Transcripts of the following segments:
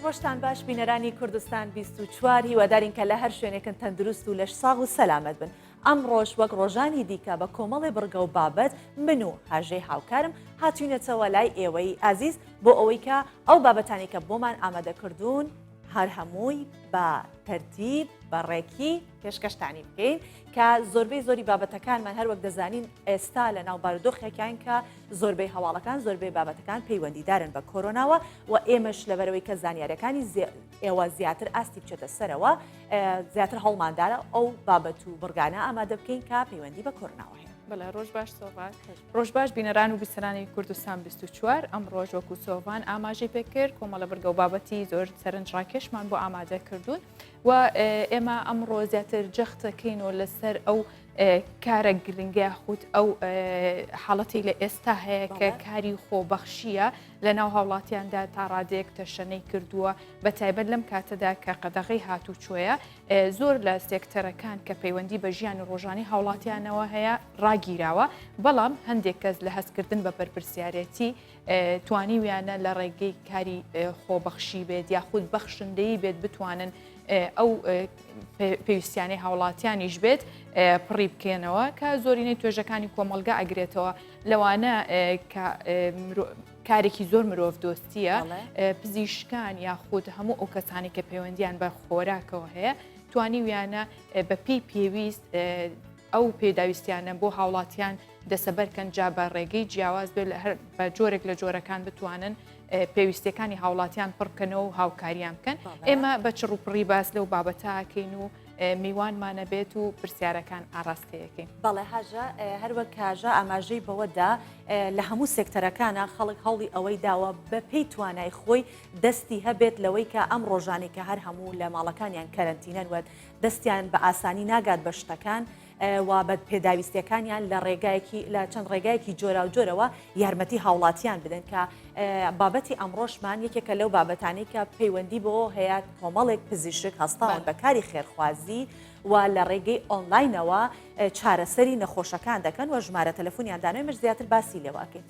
ڕۆژتان باش بینەرانی کوردستان 24 هیوادارین کە لە هەر شوێنێکن تەندروست و لەش ساغ و سەلامەت بن ئەمڕۆش وەک ڕۆژانی دیکە بە کۆمەڵێ بڕگە و بابەت من و هاژەی هاوکارم هاتوینەتەوە لای ئێوەی ئازیز بۆ ئەوەی کە ئەو بابەتانی کە بۆمان ئامادە کردوون هەر هەمووی بە تەرتیب بە ڕێکی پێشکەشتانی بکەین کە زۆربەی زۆری بابەتەکانمان هەروەک دەزانین ئێستا لە ناو بارودۆخێکین کە زۆربەی هەواڵەکان زۆربەی بابەتەکان پەیوەندیدارن بە کۆرۆناوە و ئێمەش لەبەرەوەی کە زانیارەکانی ئێوە زیاتر ئاستی بچێتە سەرەوە زیاتر هەوڵماندارە ئەو بابەت و بڕگانە ئامادە بکەین کە پەیوەندی بە کۆرۆناوە هەیە. بەڵێ ڕۆژ باش سۆڤان. ڕۆژ باش بینەران و بیسەرانی کوردستان 24 ئەم ڕۆژ وەکو سۆڤان ئاماژەی پێکرد کۆمەڵە بڕگە و بابەتی زۆر سەرنج ڕاکێشمان بۆ ئامادە کردوون و ئێمە ئەمڕۆ زیاتر جەختەکەینەوە لەسەر ئەو کارە گرنگە خود ئەو حاڵەتی لە ئێستا هەیە کە کاری خۆبەخشیە لە ناو هاوڵاتیاندا تا ڕادەیەک تەشەنەی کردووە بە تایبەت لەم کاتەدا کە قەدەغەی هاتوچۆیە زۆر لە سێکتەرەکان کە پەیوەندی بە ژیانی ڕۆژانی هاوڵاتیانەوە هەیە ڕاگیراوە بەڵام هەندێک کەس لە هەستکردن بە بەرپرسیارەتی توانیویانە لە ڕێگەی کاری خۆبەخشی بێت یاخود بەخشندەیی بێت بتوانن ئەو پێویستیانەی هاوڵاتیانیش بێت پڕی بکەنەوە کە زۆرینەی توێژەکانی کۆمەڵگا ئەگرێتەوە لەوانە کە کارێکی زۆر مرۆڤ دۆستیە پزیشکان یاخود هەموو ئەو کەسانی کە پەیوەندیان بە خۆراکەوە هەیە توانیویانە بە پێی پێویست ئەو پێداویستیانە بۆ هاوڵاتیان دەسەبەرکەن جا بە ڕێگەی جیاواز بێت هەر بە جۆرێک لە جۆرەکان بتوانن پێویستیەکانی هاوڵاتیان پڕ بکەنەوە و هاوکاریان بکەن ئێمە بە چڕوپڕی باس لەو بابەتاکەین و میوانمانە بێت و پرسیارەکان ئاراستەیەکەین. بەڵێ هاژە هەروەک هاژە ئاماژەی بەوەدا لە هەموو سێکتەرەکانە خەڵک هەوڵی ئەوەی داوە بە پێی توانای خۆی دەستی هەبێت لەوەی کە ئەم ڕۆژانەی کە هەر هەموو لە ماڵەکانیان کەرەنتینەن و دەستیان بە ئاسانی ناگات بە شتەکان و بە پێداویستیەکانیان لە ڕێگایەکی لە چەند ڕێگایەکی جۆراوجۆرەوە یارمەتی هاوڵاتیان بدەن کە بابەتی ئەمڕۆشمان یەکێکە لەو بابەتانەی کە پەیوەندی بۆ هەیە کۆمەڵێک پزیشک هەستاون بە کاری خێرخوازی و لە ڕێگەی ئۆنلاینەوە چارەسەری نەخۆشەکان دەکەن و ژمارە تەلەفۆنیان دانوێ مش زیاتر باسی لێواکەین.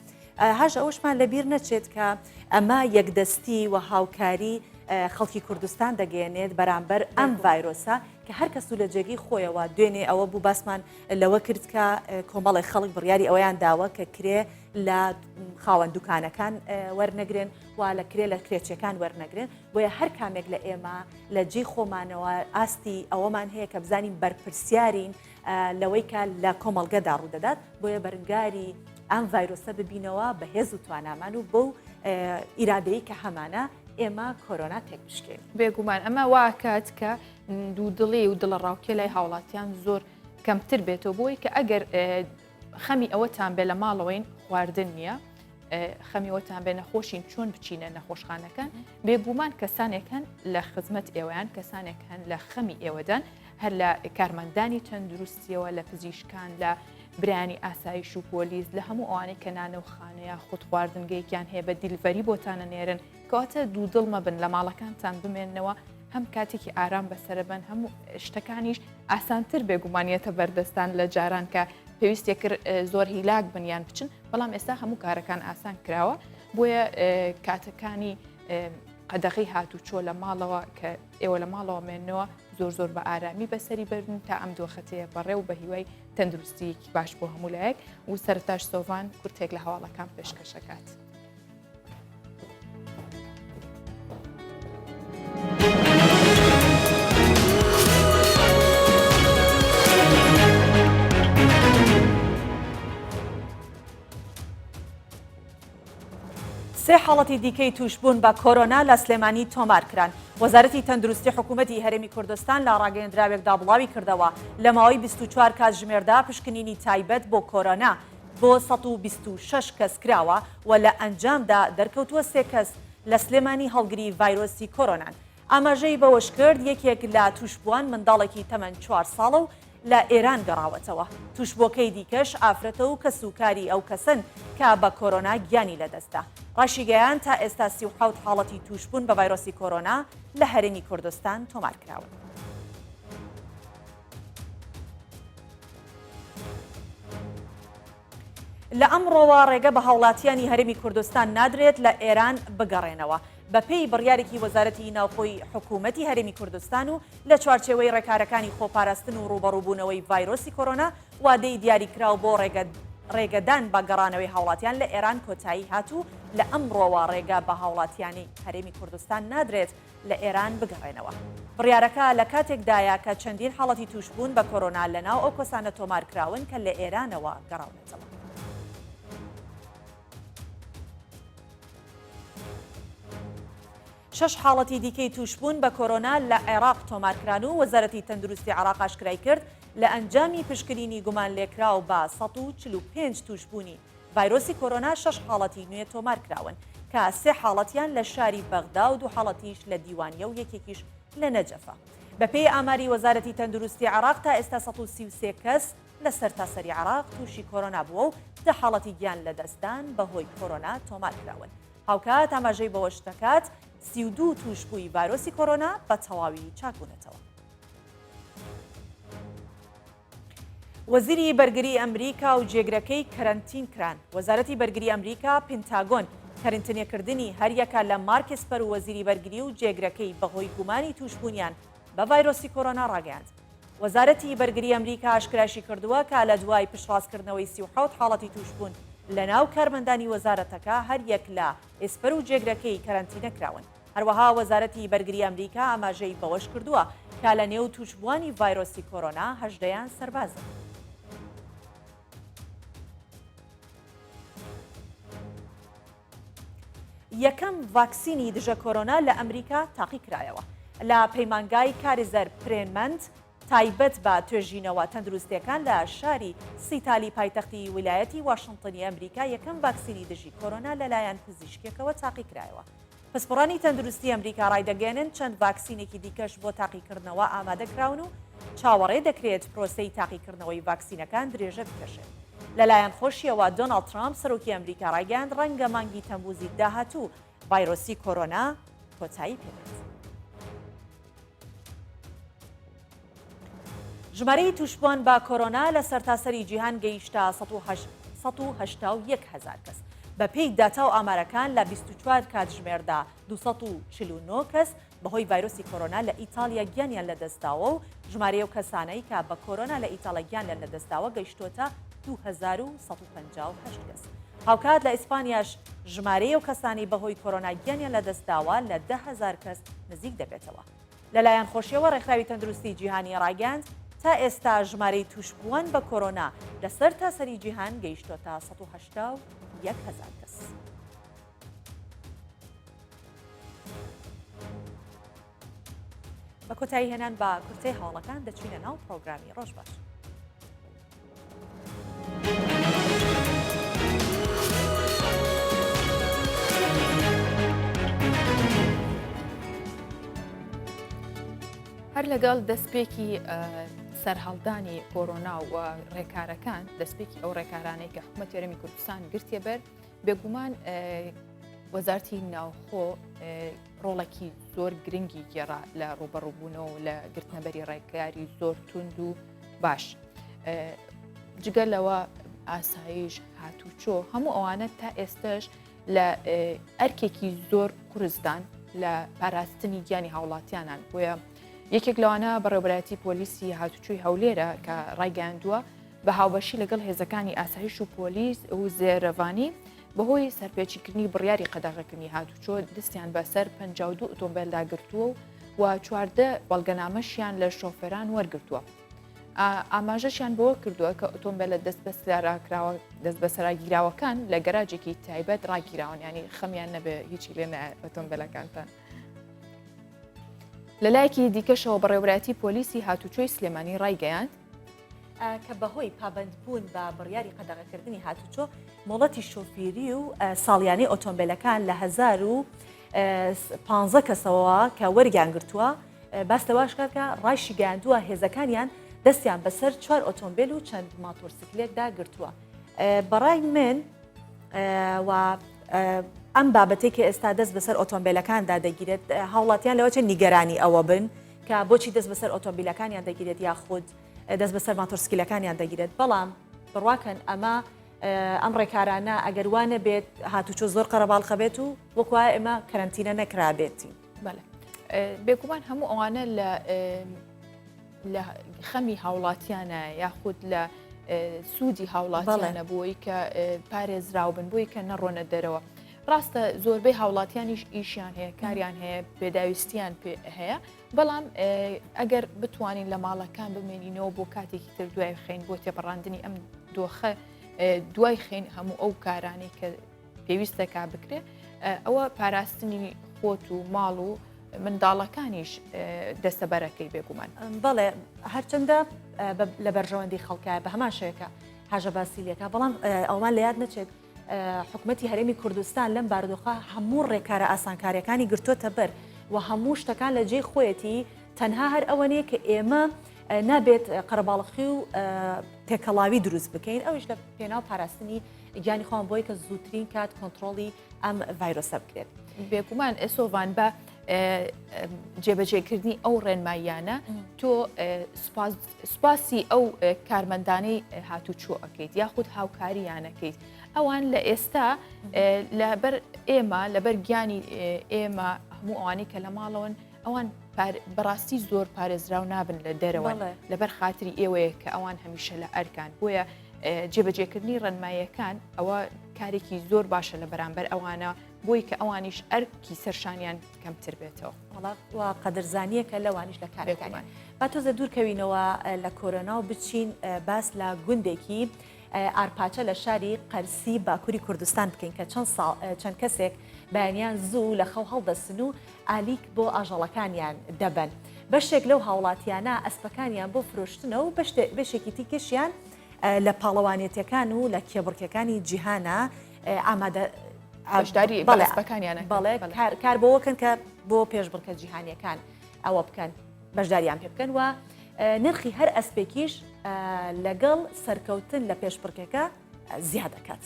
هاژ ئەوەشمان لەبیر نەچێت کە ئەمە یەکدەستی و هاوکاری خەڵکی کوردستان دەگەیەنێت بەرامبەر ئەم ڤایرۆسە کە هەر کەس و لە جێگەی خۆیەوە دوێنێ ئەوە بوو باسمان لەوە کرد کە کۆمەڵێک خەڵک بڕیاری ئەوەیان داوە کە کرێ لە خاوەن دوکانەکان وەرنەگرن و لە کرێ لە کرێچیەکان وەرنەگرن بۆیە هەر کامێک لە ئێمە لە جێی خۆمانەوە ئاستی ئەوەمان هەیە کە بزانین بەرپرسیارین لەوەی کە لە کۆمەڵگەدا ڕوودەدات بۆیە بەرنگاری ئەم ڤایرۆسە ببینەوە بە هێز و توانامان و بەو ئیرادەی کە هەمانە ئێمە کۆرۆنا تێک بشکێن. بێگومان ئەمە واکات کە دوودڵی و دڵەڕاوکێ لای هاوڵاتیان زۆر کەمتر بێتەوە بۆی کە ئەگەر خەمی ئەوەتان بێ لە ماڵەوەین خواردن نییە خەمی ئەوەتان بێ نەخۆشین چۆن بچینە نەخۆشخانەکان بێگومان کەسانێک هەن لە خزمەت ئێوەیان کەسانێک هەن لە خەمی ئێوەدان هەر لە کارمەندانی تەندروستیەوە لە پزیشکان لە برایانی ئاسایش و پۆلیس لە هەموو ئەوانەی کە نانە و خانەیە خود خواردنگەیەکیان هەیە بە delivery بۆتانە نێرن کەواتە دوودڵ مەبن لە ماڵەکانتان بمێنەوە هەم کاتێکی ئارام بەسەربەن هەموو شتەکانیش ئاسانتر بێگومانیەتە بەردەستان لە جاران کە پێویستێ کرد زۆر هیلاک بن یان بچن بەڵام ئێستا هەموو کارەکان ئاسان کراوە بۆیە کاتەکانی قەدەغی هاتوچۆ لە ماڵەوە کە ئێوە لە ماڵەوە مێنەوە زۆر زۆر بە ئارامی بەسەری بەرن تا ئەم دۆخەتەیە بەڕێ و بە هیوای تەندروستیەکی باش بۆ هەموو لایەک و سەرتاش سۆڤان کورتێک لە هەواڵەکان پێشکەشەکات. سێ حاڵەتی دیکەی تووشبوون بە کۆرۆنا لە سلێمانی تۆمارکران. وەزارەتی تەندروستی حکوومەتی هەرێمی کوردستان لە ڕاگەیەندراوێکدا بڵاوی کردەوە، لە ماوەی 24 کاتژمێردا پشکنینی تایبەت بۆ کۆرۆنا بۆ 126 کەس کراوە و لە ئەنجامدا دەرکەوتووە سێ کەس لە سلێمانی هەڵگری ڤایرۆسی کۆرۆنان. ئاماژەی بەوەشکرد، یەکێک لە تووشبووان منداڵێکی تەمەن چوار ساڵە و لە ئێران گەڕاوەتەوە، تووشبووەکەی دیکەش ئافرەتە و کەسوکاری ئەو کەسەن کە بە کۆرۆنا گیانی لەدەستدا. ڕاشیگەیاند، تا ئێستا 37 حاڵەتی تووشبوون بە ڤایرۆسی کۆرۆنا لە هەرێمی کوردستان تۆمارکراون. لە ئەمڕۆوە ڕێگە بە هاوڵاتیانی هەرێمی کوردستان نادرێت لە ئێران بگەڕێنەوە. بەپێی بڕیارێکی وەزارەتی ناوخۆی حکوومەتی هەرێمی کوردستان و لە چوارچێوەی ڕێکارەکانی خۆپاراستن و ڕووبەڕووبوونەوەی ڤایرۆسی کۆرۆنا، وادەی دیاریکراو بۆ ڕێگەدان بە گەڕانەوەی هاوڵاتیان لە ئێران کۆتایی هات و لە ئەمڕۆوە ڕێگە بە هاوڵاتیانی هەرێمی کوردستان نادرێت لە ئێران بگەڕێنەوە. بڕیارەکە لە کاتێکدایە کە چەندین حاڵەتی تووشبوون بە کۆرۆنا لەناو ئەو کەسانە تۆمارکراون کە لە ئێرانەوە گەڕاونەتەوە. شەش حاڵەتی دیکەی تووشبوون بە کۆرۆنا لە عێراق تۆمارکران و وەزارەتی تەندروستی عێراق ئاشکرای کرد، لە ئەنجامی پشکنینی گومانلێکراو بە 145 تووشبوونی ڤایرۆسی کۆرۆنا شەش حاڵەتی نوێ تۆمارکراون کە سێ حاڵەتیان لە شاری بەغدا و دوو حاڵەتیش لە دیوانیە و یەکێکیش لە نەجەفە. بەپێی ئاماری وەزارەتی تەندروستی عێراق تا ئێستا 133 کەس لە سەرتاسەری عێراق تووشی کۆرۆنا بووە و دە حاڵەتی گیان لەدەستدان بەهۆی کۆرۆنا تۆمارکراون. هاوکات ئاماژەی بەوەش دەکات، 32 تووشبووی ڤایرۆسی کۆرۆنا بە تەواوی چاکبوونەتەوە. وەزیری بەرگری ئەمریکا و جێگرەکەی کەرەنتین کران. وەزارەتی بەرگری ئەمریکا، پنتاگۆن، کەرنتنیەکردنی هەریەکە لە مارک ئێسپەر و وەزیری بەرگری و جێگرەکەی بەهۆی گومانی تووشبوونیان بە ڤایرۆسی کۆرۆنا ڕاگەیاند. وەزارەتی بەرگری ئەمریکا ئاشکراشی کردووە کە لە دوای پشتڕاستکردنەوەی 37 حاڵەتی تووشبوون لەناو کارمەندانی وەزارەتەکە هەریەک لە ئێسپەر و جێگرەکەی کەرەنتینە کراون. هەروەها وەزارەتی بەرگری ئەمریکا ئاماژەی بەوەش کردووە کە لە نێو تووشبووانی ڤایرۆسی کۆرۆنا هەژدەیان سەربازن. یەکەم ڤاکسینی دژە کۆرۆنا لە ئەمریکا تاقیکرایەوە. لە پەیمانگای کایزەر پرێنمەنت تایبەت بە توێژینەوە تەندروستییەکان لە شاری سیتالی پایتەختی ویلایەتی واشنتنی ئەمریکا یەکەم ڤاکسینی دژی کۆرۆنا لەلایەن پزیشکێکەوە تاقیکرایەوە. پسپۆڕانی تەندروستی ئەمریکا ڕایدەگەیەنن چەند ڤاکسینێکی دیکەش بۆ تاقیکردنەوە ئامادەکراون و چاوەڕێ دەکرێت پرۆسەی تاقیکردنەوەی ڤاکسینەکان درێژە بکێشێت. لەلایەن خۆشیەوە دۆناڵد ترامپ سەرۆکی ئەمریکا ڕایگەیاند ڕەنگە مانگی تەمموزی داهاتوو ڤایرۆسی کۆرۆنا کۆتایی پێبێت. ژمارەی تووشبووان بە کۆرۆنا لە سەرتاسەری جیهان گەیشتە 181 هەزار کەس. بەپێی داتا و ئامارەکان لە 24 کاتژمێردا 249 کەس بەهۆی ڤایرۆسی کۆرۆنا لە ئیتاڵیا گیانیان لەدەستداوە و ژمارەی ئەو کەسانەی کە بە کۆرۆنا لە ئیتاڵیا گیانیان لەدەستداوە گەیشتووەتە 2158 کەس. هاوکات لە ئیسپانیاش ژمارەی ئەو کەسانەی بەهۆی کۆرۆنا گیانیان لەدەستداوە لە 10,000 کەس نزیک دەبێتەوە. لەلایەن خۆشیەوە ڕێکخراوی تەندروستی جیهانی ڕایگەیاند، تا ئێستا ژمارەی تووشبووان بە کۆرۆنا لە سەرتاسەری جیهان گەیشتۆتە 181 هەزار کەس. بە کۆتایی هێنان بە کورتەی هەواڵەکان دەچینە ناو پرۆگرامی ڕۆژ باش. هەر لەگەڵ دەستپێکی سەرهەڵدانی کۆرۆنا و ڕێکارەکان دەستپێکی ئەو ڕێکارانەی کە حکوومەت هەرێمی کوردستان گرتیە بەر بێگومان وەزارتی ناوخۆ ڕۆڵێکی زۆر گرنگی گێڕا لە ڕوبەڕووبوونەوە لە گرتنەبەری ڕێکاری زۆر توند و باش جگە لەوە ئاسایش هاتوچۆ هەموو ئەوانە تا ئێستش لە ئەرکێکی زۆر قورسدان لە پاراستنی گیانی هاوڵاتیانان بۆیە یەکێک لەوانە بەڕێوبەرایەتی پۆلیسی هاتوچۆی هەولێرە کە ڕایگەیاندووە بە هاوبەشی لەگەڵ هێزەکانی ئاسایش و پۆلیس و زێرەڤانی بەهۆی سەرپێچیکردنی بڕیاری قەدەغەکردنی هاتوچۆ دەستیان بەسەر 52 ئۆتۆمبێلدا گرتووە و 14 بەڵگەنامەشیان لە شۆفێران وەرگرتووە. ئاماژەشیان بەوە کردووە کە ئۆتۆمبێلە دەستبەسەراگیراوەکان لە گەراجێکی تایبەت ڕاگیراون ینی خەمیان نەبێ هیچی لێ ئۆتۆمبێلەکانتان. لەلایەکی دیکەشەوە بەڕێوەبەرایەتی پۆلیسی هاتوچۆی سلێمانی ڕایگەیاند، کە بەهۆی پابەندبوون بە بڕیاری قەدەغەکردنی هاتوچۆ مۆڵەتی شۆفیری و ساڵیانەی ئۆتۆمبێلەکان لە 1015 کەسەوە کە وەریان گرتووە باس لەوەش کرد کە ڕایشیگەیاندووە هێزەکانیان دەستیان بەسەر چوار ئۆتۆمبێل و چەند ماتۆرسیکلێکدا گرتووە. بەڕای من و ئەم بابەتێک کە ئێستا دەست بەسەر ئۆتۆمبیلەکاندا دەگیرێت هاوڵاتیان لەوە چەند نیگەرانی ئەوە بن کە بۆچی دەست بەسەر ئۆتۆمبیلەکانیان دەگیرێت یاخود دەست بەسەر ماتۆرسکیلەکانیان دەگیرێت بەڵام بڕواکەن ئەمە. ئەم ڕێکارانە ئەگەر وا نەبێت هاتوچۆ زۆر قەرەباڵخە بێت و وەک وایە ئێمە کەرەنتینە نەکرابێتین. بەڵێ بێگومان هەموو ئەوانە لە لە خەمی هاوڵاتیانە یاخود لە سوودی هاوڵاتیانە بۆی کە پارێزراو بن بۆی کە نەڕۆنە دەرەوە. ڕاستە زۆربەی هاوڵاتیانیش ئیشیان هەیە کاریان هەیە پێداویستیان پێ هەیە بەڵام ئەگەر بتوانین لە ماڵەکان بمێنینەوە بۆ کاتێکی تر دوای خەین بۆ تێپەڕاندنی ئەم دۆخە دوای خەین هەموو ئەو کارانەی کە پێویستە کا بکرێ ئەوە پاراستنی خۆت و ماڵ و منداڵەکانیش دەستەبەرەکەی بێگومان. بەڵێ هەرچەندە لە بەرژەوەندی خەڵکە بە هەمان شێکە هاژە باسیلەکە بەڵام ئەومان لە یاد نەچێت حکومەتی هەرێمی کوردستان لەم بارودۆخە هەموو ڕێکارە ئاسانکاریەکانی گرتووەتە بەر و هەموو شتەکان لە جێی خۆیەتی تەنها هەر ئەوە نیە کە ئێمە نابێت قەرەباڵخی و تێکەڵاوی دروست بکەین ئەویش لە پێناو پاراستنی گیانی خۆمان بۆی کە زووترین کات کۆنتترۆڵی ئەم ڤایرۆسە بکرێت. بێگومان سۆڤان بە جێبەجێکردنی ئەو ڕێنماییانە تۆ سوپاسی ئەو کارمەندانەی هاتوچۆ ئەەکەیت یاخود هاوکاریانەکەیت ئەوان لە ئێستا لەبەر ئێمە لەبەر گیانی ئێمە هەموو ئەوانەی کە لە ماڵەوەن ئەوان بەڕاستی زۆر پارێزراو نابن لە دەرەوە لەبەر خاتری ئێوەیە کە ئەوان هەمیشە لە ئەرکان بۆیە جێبەجێکردنی ڕێنماییەکان ئەوە کارێکی زۆر باشە لە بەرامبەر ئەوانە بۆی کە ئەوانیش ئەرکی سەرشانیان کەمتر بێتەوە. وەڵا و قەدرزانییەکە لەوانیش لە کارەکانیان. با تۆزێ دوور کەوینەوە لە کۆرۆنا و بچین باس لە گوندێکی ئارپاچە لە شاری قەرسی باکووری کوردستان بکەین کە چەند ساڵ چەند کەسێک بەیانیان زوو لە خەو هەڵدەسن و ئالیک بۆ ئاژەڵەکانیان دەبەن. بەشێک لەو هاوڵاتیانە ئەسپەکانیان بۆ فرۆشتنە و بەشێکی تیکەشیان لە پاڵەوانێتیەکان و لە کێبڕکێکانی جیهانا ئامادە بەشداری بەڵێ ئەسپەکانیان بەڵێ کار بۆوەکەن کە بۆ پێشبڕکە جیهانیەکان ئەوە بکەن بەشداریان پێ بکەن و نرخی هەر ئەسپێکیش لەگەڵ سەرکەوتن لە پێشبڕکێکە زیاد دەکات.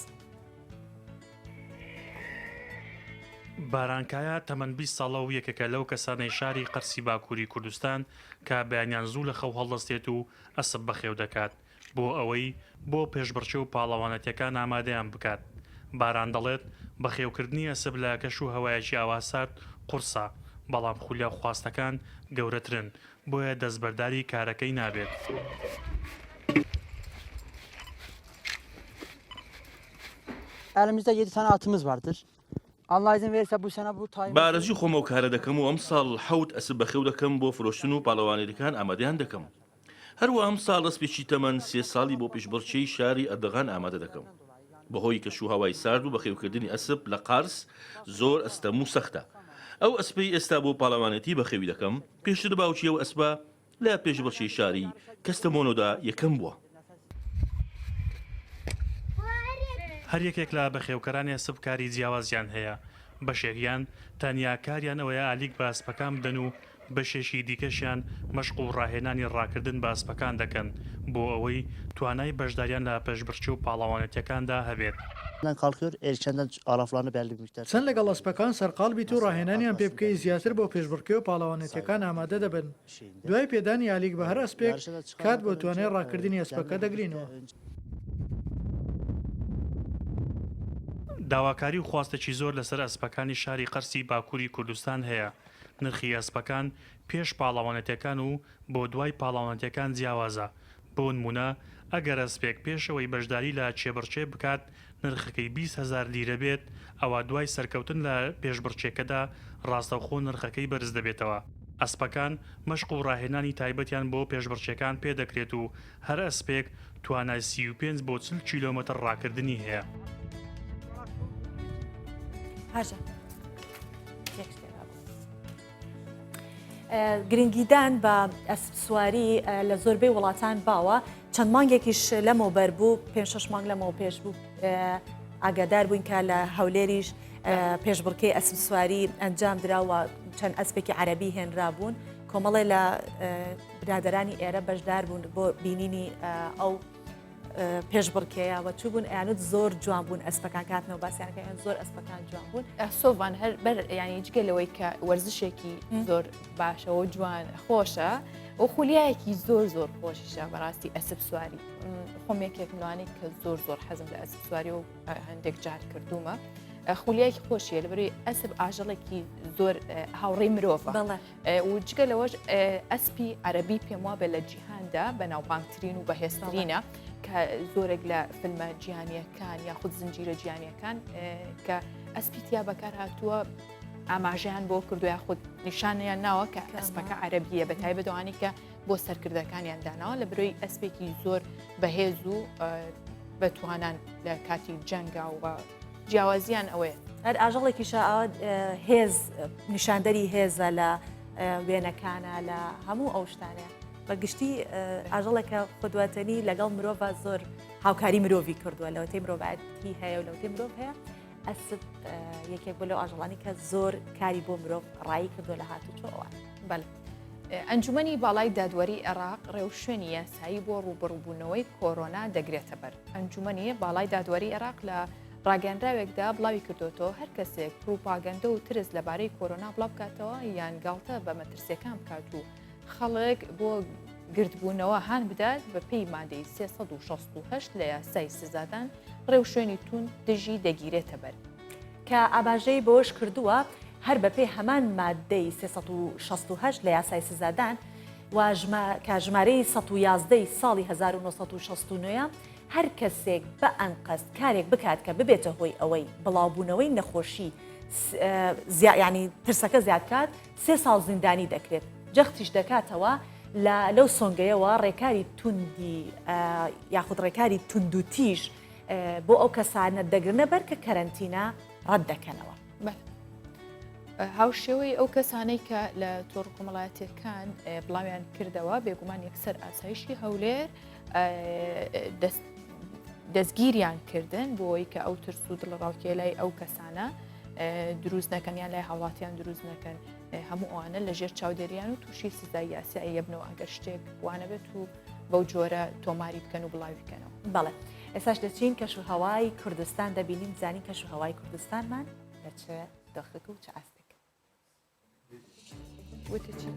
باران کایا تەمەن 20 ساڵە و یەکێکە لەو کەسانەی شاری قەرسی باکووری کوردستان کە بەیانیان زوو لە خەو هەڵدەستێت و ئەسپ بەخێو دەکات بۆ ئەوەی بۆ پێشبڕکێ و پاڵەوانێتیەکان ئامادەیان بکات. باران دەڵێت، بەخێوکردنی ئەسپ لە کەش و هەوایەکی ئاوا سارد قورسە، بەڵام خولیا و خواستەکان گەورەترن، بۆیە دەستبەرداری کارەکەی نابێت. Elimizde 7 tane atımız vardır. Allah izin verirse bu sene bu بە ئارەزووی خۆم ئەو کارە دەکەم و ئەمساڵ حەوت ئەسپ بەخێو دەکەم بۆ فرۆشتن و پاڵەوانێتیەکان ئامادەیان دەکەم. هەروەها ئەمساڵ ئەسپێکی تەمەن سێ ساڵی بۆ پێشبڕکێی شاری ئەردەغان ئامادە دەکەم. بەهۆی کەشوهەوای سارد و بەخێوکردنی ئەسپ لە قارس زۆر ئەستەم و سەختە. ئەو ئەسپەی ئێستا بۆ پاڵەوانێتی بەخێوی دەکەم، پێشتر باوکی ئەو ئەسپە لە پێشبڕکێی شاری کەستەمۆنۆدا یەکەم بووە. هەر یەکێک لە بەخێوکەرانی ئەسپ کاری جیاوازیان هەیە، بەشێکیان تەنیا کاریان ئەوەیە ئالیک بە ئەسپەکان بدەن و بەشێکی دیکەشیان مەشق و ڕاهێنانی ڕاکردن بە ئەسپەکان دەکەن بۆ ئەوەی توانای بەشداریان لە پێشبڕکێ و پاڵەوانێتیەکاندا هەبێت. چەند لەگەڵ ئەسپەکان سەرقاڵ بیت و ڕاهێنانیان پێ بکەی زیاتر بۆ پێشبڕکێ و پاڵەوانێتیەکان ئامادە دەبن. دوای پێدانی ئالیک بە هەر ئەسپێک، کات بۆ توانای ڕاکردنی ئەسپەکە دەگرینەوە. داواکاری و خواستێکی زۆر لەسەر ئەسپەکانی شاری قەرسی باکووری کوردستان هەیە، نرخی ئەسپەکان پێش پاڵەوانێتیەکان و بۆ دوای پاڵەوانێتیەکان جیاوازە، بۆنموونە ئەگەر ئەسپێک پێش ئەوەی بەشداری لە کێبڕکێ بکات نرخەکەی 20 هەزار لیرە بێت، ئەوا دوای سەرکەوتن لە پێشبڕکێکەدا ڕاستەوخۆ نرخەکەی بەرز دەبێتەوە. ئەسپەکان مەشق و ڕاهێنانی تایبەتیان بۆ پێشبڕکێکان پێدەکرێت و هەر ئەسپێک توانای 35 بۆ 40 کیلۆمەتر ڕاکردنی هەیە. هاژە یەک شتێک هەبوو. گرنگیدان بە ئەسپسواری لە زۆربەی وڵاتان باوە چەند مانگێکیش لەمەوبەر بوو پێ شش مانگ لەمەوە پێش بوو ئاگادار بووین کە لە هەولێریش پێشبڕکێی ئەسپسواری ئەنجام دراوە چەند ئەسپێکی عەربی هێنرابوون کۆمەڵێ لە برادەرانی ئێرە بەشدار بوون بۆ بینینی ئەو پێشبڕکێیە و چوو بوون ئەیانوت زۆر جوان بوون ئەسپەکان کاتنەوە باسیانەکەیان زۆر ئەسپەکان جوان بوون. سۆڤان هەر بەر ینی جگە لەوەی کە وەرزشێکی زۆر باشەوە جوان خۆشە. و خولیایەکی زۆر زۆر خۆشیشە بەڕاستی ئەسپ سواری خۆم یەکێکم لەوانەی کە زۆر زۆر حەزم لە ئەسپ سواری و هەندێک جار کردوومە خولیایەکی خۆشیە لەبەری ئەسب ئاژەڵێکی زۆر هاوڕێی مرۆڤ و جگە لەوەش ئەسپی عەربی پێم وابێ لە جیهاندا بەناوبانگترین و بەهێزترینە کە زۆرێک لە فیلمە جیهانیەکان یاخود زنجیرە جیهانیەکان کە ئەسپی تیا بەکار هاتووە ئاماژەیان بۆ کردو یاخود نیشانیان ناوە کە ئەسپەکە عەربیە بە تایبەت ئەوانەی کە بۆ سەرکردەکانیان داناوە لە برۆی ئەسپێکی زۆر بەهێز و بەتوانان لە کاتی جەنگا و جیاوازیان ئەوەیە. هەر ئاژەڵێکیشە ئاوا هێز نیشاندەری هێزە لە وێنەکانە لە هەموو ئەو شتانەیە بە گشتی ئاژەڵێکە خودواتەنی لەگەڵ مرۆڤ زۆر هاوکاری مرۆڤی کردووە لەوەتەی مرۆڤایەتی هەیە و لەوەتەی مرۆڤ هەیە ئەسپ یەکێک بۆ لەو ئاژەڵانی کە زۆر کاری بۆ مرۆڤ ڕایی کردووە لە هاتوچۆ ئەوان. بەڵێ. ئەنجومەنی باڵای دادوەری عێراق ڕێوشوێنی یاسایی بۆ ڕووبەڕووبوونەوەی کۆرۆنا دەگرێتەبەر. ئەنجومەنی باڵای دادوەری عێراق لە ڕاگەیەنراوێکدا بڵاویکردۆتەوە، هەر کەسێک پڕوپاگەندە و ترس لەبارەی کۆرۆنا بڵاوبکاتەوە یان گاڵتە بە مەترسییەکان بکات و خەڵک بۆ گردبوونەوە هان بدات، بەپێی مادەی 368 لە یاسای سزادان ڕێوشوێنی توند دژی دەگیرێتەبەر. کە ئاماژەی بەوەش کردووە، هەر بەپێی هەمان ماددەی 368 لە یاسای سزادان و کە ژمارەی 111 ی ساڵی 1969 ە، هەر کەسێک بە ئەنقەست کارێک بکات کە ببێتە هۆی ئەوەی بڵاوبوونەوەی نەخۆشی یانی ترسەکە زیاد بکات، سێ ساڵ زیندانی دەکرێت. جەختیش دەکاتەوە لە لەو سۆنگەیەوە ڕێکاری توندی یاخود ڕێکاری توندوتیژ بۆ ئەو کەسانە دەگرنە بەر کە کەرەنتینە ڕەت دەکەنەوە. هاوشێوەی ئەو کەسانەی کە لە تۆڕ کۆمەڵایەتیەکان بڵاویان کردەوە بێگومان یەکسەر ئاسایشی هەولێر دەستگیریان کردن بۆی کە ئەو ترس و دڵەڕاوکێ لای ئەو کەسانە دروست نەکەن یان لای هاوڵاتیان دروست نەکەن هەموو ئەوانە لە ژێر چاودێریان و تووشی سزای یاسایی یەبنەوە ئەگەر شتێک وانەبێت و بەو جۆرە تۆماری بکەن و بڵاوی بکەنەوە. بەڵێ ئێستاش دەچین کەش و هەوای کوردستان دەبینین بزانین کەش و هەوای کوردستانمان لە چ دۆخێک و چ ئاستێک. وتت چی؟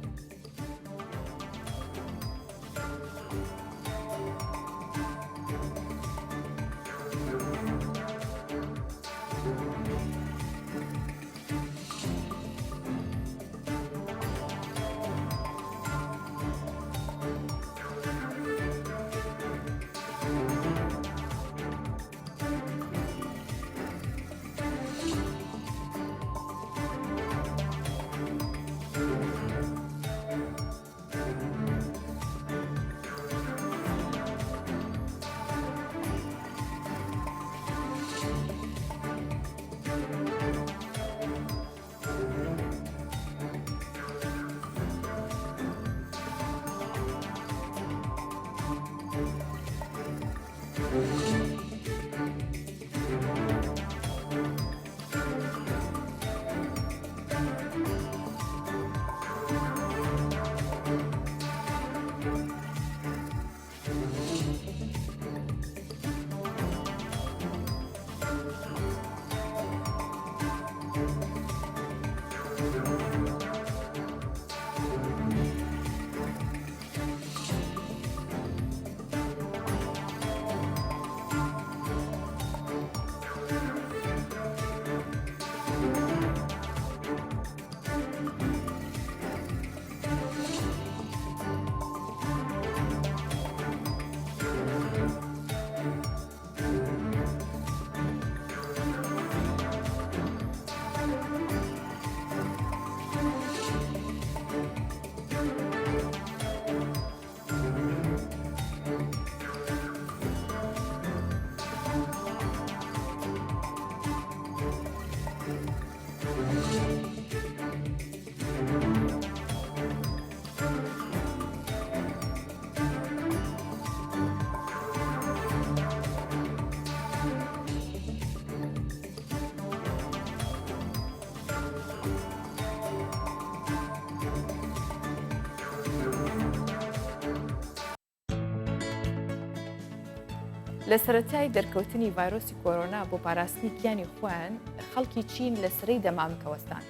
لە سەرەتای دەرکەوتنی ڤایرۆسی کۆرۆنا بۆ پاراستنی گیانی خۆیان خەڵکی چین لە سرەی دەمامکە وەستان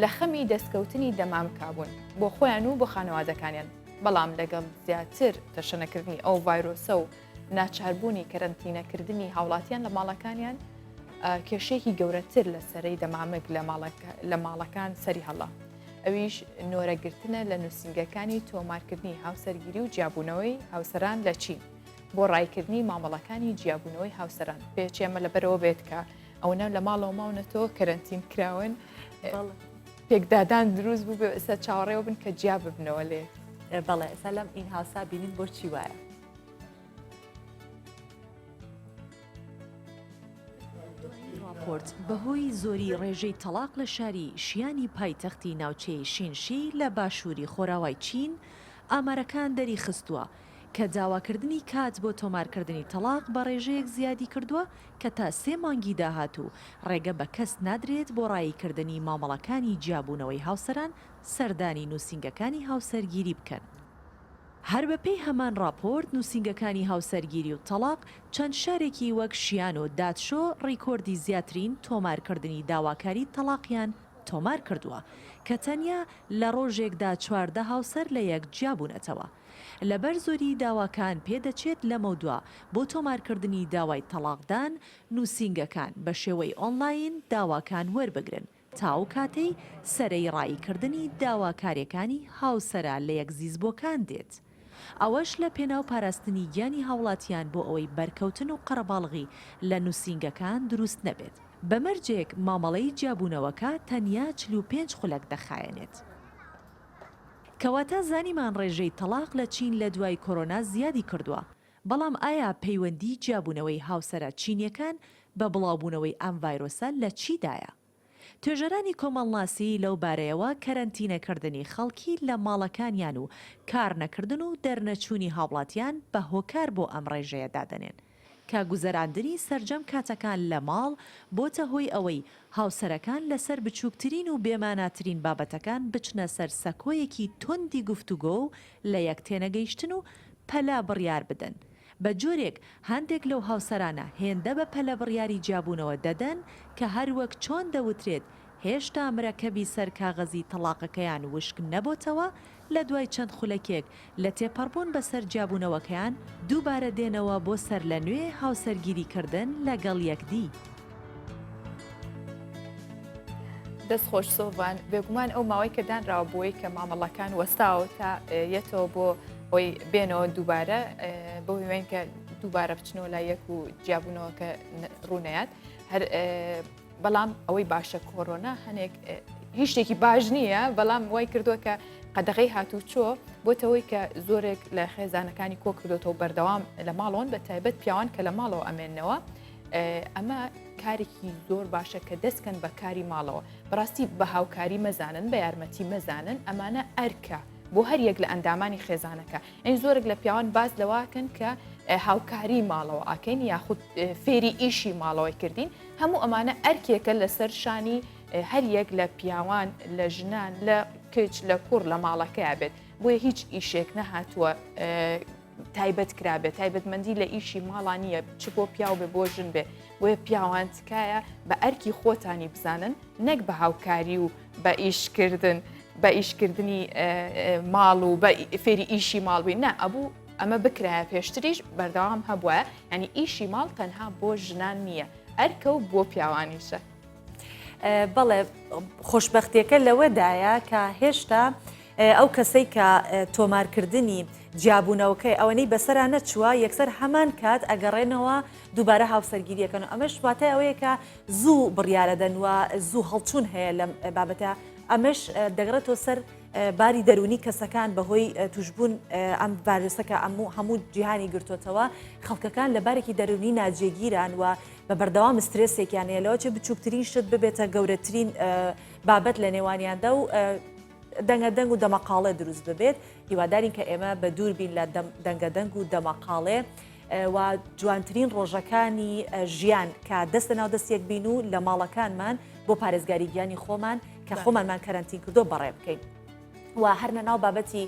لە خەمی دەستکەوتنی دەمامکا بوون بۆ خۆیان و بۆ خانەوادەکانیان. بەڵام لەگەڵ زیاتر تەشەنەکردنی ئەو ڤایرۆسە و ناچاربوونی کەرەنتینەکردنی هاوڵاتیان لە ماڵەکانیان کێشەیەکی گەورەتر لە سەرەی دەمامک لە ماڵەکان سەری هەڵا. ئەویش نۆرەگرتنە لە نووسینگەکانی تۆمارکردنی هاوسەرگیری و جیابوونەوەی هاوسەران لە چین بۆ ڕایکردنی مامەڵەکانی جیابوونەوەی هاوسەران. پێچی ئەمە لەبەرەوە بێت کە ئەوەنە لە ماڵەوە ماونەتەوە کەرەنتین کراون پێکدادان دروست بوو بێ ئێستا چاوەڕێوە بن کە جیا ببنەوە لێ. بەڵێ ئێستا لەم ئین هاوسا بینین بۆچی وایە. ڕاپۆرت، بەهۆی زۆری ڕێژەی تەڵاق لە شاری شیانی پایتەختی ناوچەی شینشی لە باشووری خۆراوای چین، ئامارەکان دەریخستووە کە داواکردنی کات بۆ تۆمارکردنی تەڵاق بە ڕێژەیەک زیادی کردووە کە تا سێ مانگی داهاتوو ڕێگە بە کەس نادرێت بۆ ڕاییکردنی مامەڵەکانی جیابوونەوەی هاوسەران سەردانی نووسینگەکانی هاوسەرگیری بکەن. هەر بەپێی هەمان ڕاپۆرت، نووسینگەکانی هاوسەرگیری و تەڵاق چەند شارێکی وەک شیان و داتشۆ ڕیکۆردی زیاترین تۆمارکردنی داواکاری تەڵاقیان تۆمار کردووە، کە تەنیا لە ڕۆژێکدا 14 هاوسەر لە یەک جیابوونەتەوە. لەبەر زۆریی داواکان پێدەچێت لەمەودوا بۆ تۆمارکردنی داوای تەڵاقدان، نووسینگەکان بە شێوەی ئۆنلاین داواکان وەربگرن. تا ئەو کاتەی سەرەی ڕاییکردنی داواکاریەکانی هاوسەرە لەیەک زیزبووەکان دێت. ئەوەش لە پێناو پاراستنی گیانی هاوڵاتیان بۆ ئەوەی بەرکەوتن و قەرەباڵغی لە نوسینگەکان دروست نەبێت. بە مەرجێک مامەڵەی جیابوونەوەکە تەنیا 45 خولەک دەخایەنێت. کەواتە زانیمان ڕێژەی تەڵاق لە چین لە دوای کۆرۆنا زیادی کردووە، بەڵام ئایا پەیوەندی جیابوونەوەی هاوسەرە چینیەکان بە بڵاوبوونەوەی ئەم ڤایرۆسە لە چیدایە؟ توێژەرانی کۆمەڵناسی لەو بارەیەوە کەرەنتینەکردنی خەڵکی لە ماڵەکانیان و کارنەکردن و دەرنەچوونی هاوڵاتیان بە هۆکار بۆ ئەم ڕێژەیە دادەنێن کە گوزەراندنی سەرجەم کاتەکان لە ماڵ بۆتە هۆی ئەوەی هاوسەرەکان لەسەر بچووکترین و بێماناترین بابەتەکان بچنە سەر سەکۆیەکی توندی گفتوگۆ و لە یەک تێنەگەیشتن و پەلە بڕیار بدەن. بە جۆرێک هەندێک لەو هاوسەرانە هێندە بە پەلە بڕیاری جیابوونەوە دەدەن کە هەر وەک چۆن دەوترێت هێشتا مرەکەبی سەر کاغەزی تەڵاقەکەیان وشک نەبۆتەوە لە دوای چەند خولەکێک لە تێپەڕبوون بەسەر جیابوونەوەکەیان دووبارە دێنەوە بۆ سەرلەنوێ هاوسەرگیری کردن لەگەڵ یەکدی. دەست خۆش سۆڤان بێگومان ئەو ماوەی کە دانراوە بۆی کە مامەڵەکان وەستاوە تا یەتەوە بۆ ئەوی بێنەوە دووبارە بۆ هیوین کە دووبارە بچنەوە لای یەک و جیابوونەوە کە ڕوونەیات هەر بەڵام ئەوەی باشە کۆرۆنا هەنێک هیچ شتێکی باش نییە بەڵام وای کردووە کە قەدەغەی هاتوچۆ بۆتەوەی کە زۆرێک لە خێزانەکانی کۆ کردوێتەوە بەردەوام لە ماڵۆن بە تایبەت پیاوان کە لە ماڵەوە ئەمێنەوە ئەمە کارێکی زۆر باشە کە دەستکەن بە کاری ماڵەوە بەڕاستی بە هاوکاری مەزانن بە یارمەتی مەزانن ئەمانە ئەرکە بۆ هەر یەک لە ئەندامانی خێزانەکە ئەین زۆرێک لە پیاوان باز لەواکەن کە هاوکاری ماڵەوە ئاکەین یاخود فێری ئیشی ماڵەوەی کردین هەموو ئەمانە ئەرکێکە لەسەر شانی هەر یەک لە پیاوان لە ژنان لە کچ لە کوڕ لە ماڵەکەیا بێت بۆیە هیچ ئیشێک نەهاتووە تایبەت کرابێت تایبەتمەندی لە ئیشی ماڵان نییە چ بۆ پیاو بێ بۆ ژن بێ بۆیە پیاوان تکایە بە ئەرکی خۆتانی بزانن نەک بە هاوکاری و بە ئیشکردن بە ئیشکردنی ماڵ و بە فێری ئیشی ماڵ بووین نا ئەبوو ئەمە بکرایە پێشتریش بەردەوام هەبووە ینی ئیشی ماڵ تەنها بۆ ژنان نییە ئەرکە و بۆ پیاوانیشە. بەڵێ خۆشببختیەکە لەوەدایە کە هێشتا ئەو کەسەی کە تۆمارکردنی جیابوونەوەکەی ئەوەنەی بەسەرا نەچووە یەکسەر هەمان کات ئەگەڕێنەوە دووبارە هاوسەرگیریەکەن و ئەمەش واتای ئەوەیە کە زوو بڕیارەدەن و زوو هەڵچوون هەیە لەم بابەتە ئەمەش دەگەڕێتەوە سەر باری دەروونی کەسەکان بەهۆی توشبوون ئەم ڤایرۆسەکە ئەموو هەموو جیهانی گرتوتەوە خەڵکەکان لە بارێکی دەروونی ناجێگیران و بە بەردەوام سترێسێکیان هەیە لەوە چێ بچووکترین شت ببێتە گەورەترین بابەت لە نێوانیاندا و دەنگە دەنگ و دەمەقاڵێ دروست ببێت هیوادارین کە ئێمە بە دوور بین لە دەنگە دەنگ و دەمەقاڵێ و جوانترین ڕۆژەکانی ژیان کە دەست لە ناو دەست یەک بین و لە ماڵەکانمان بۆ پارێزگاری گیانی خۆمان کە خۆمانمان کەرەنتین کردو بەڕێ بکەین و هەر لە ناو بابەتی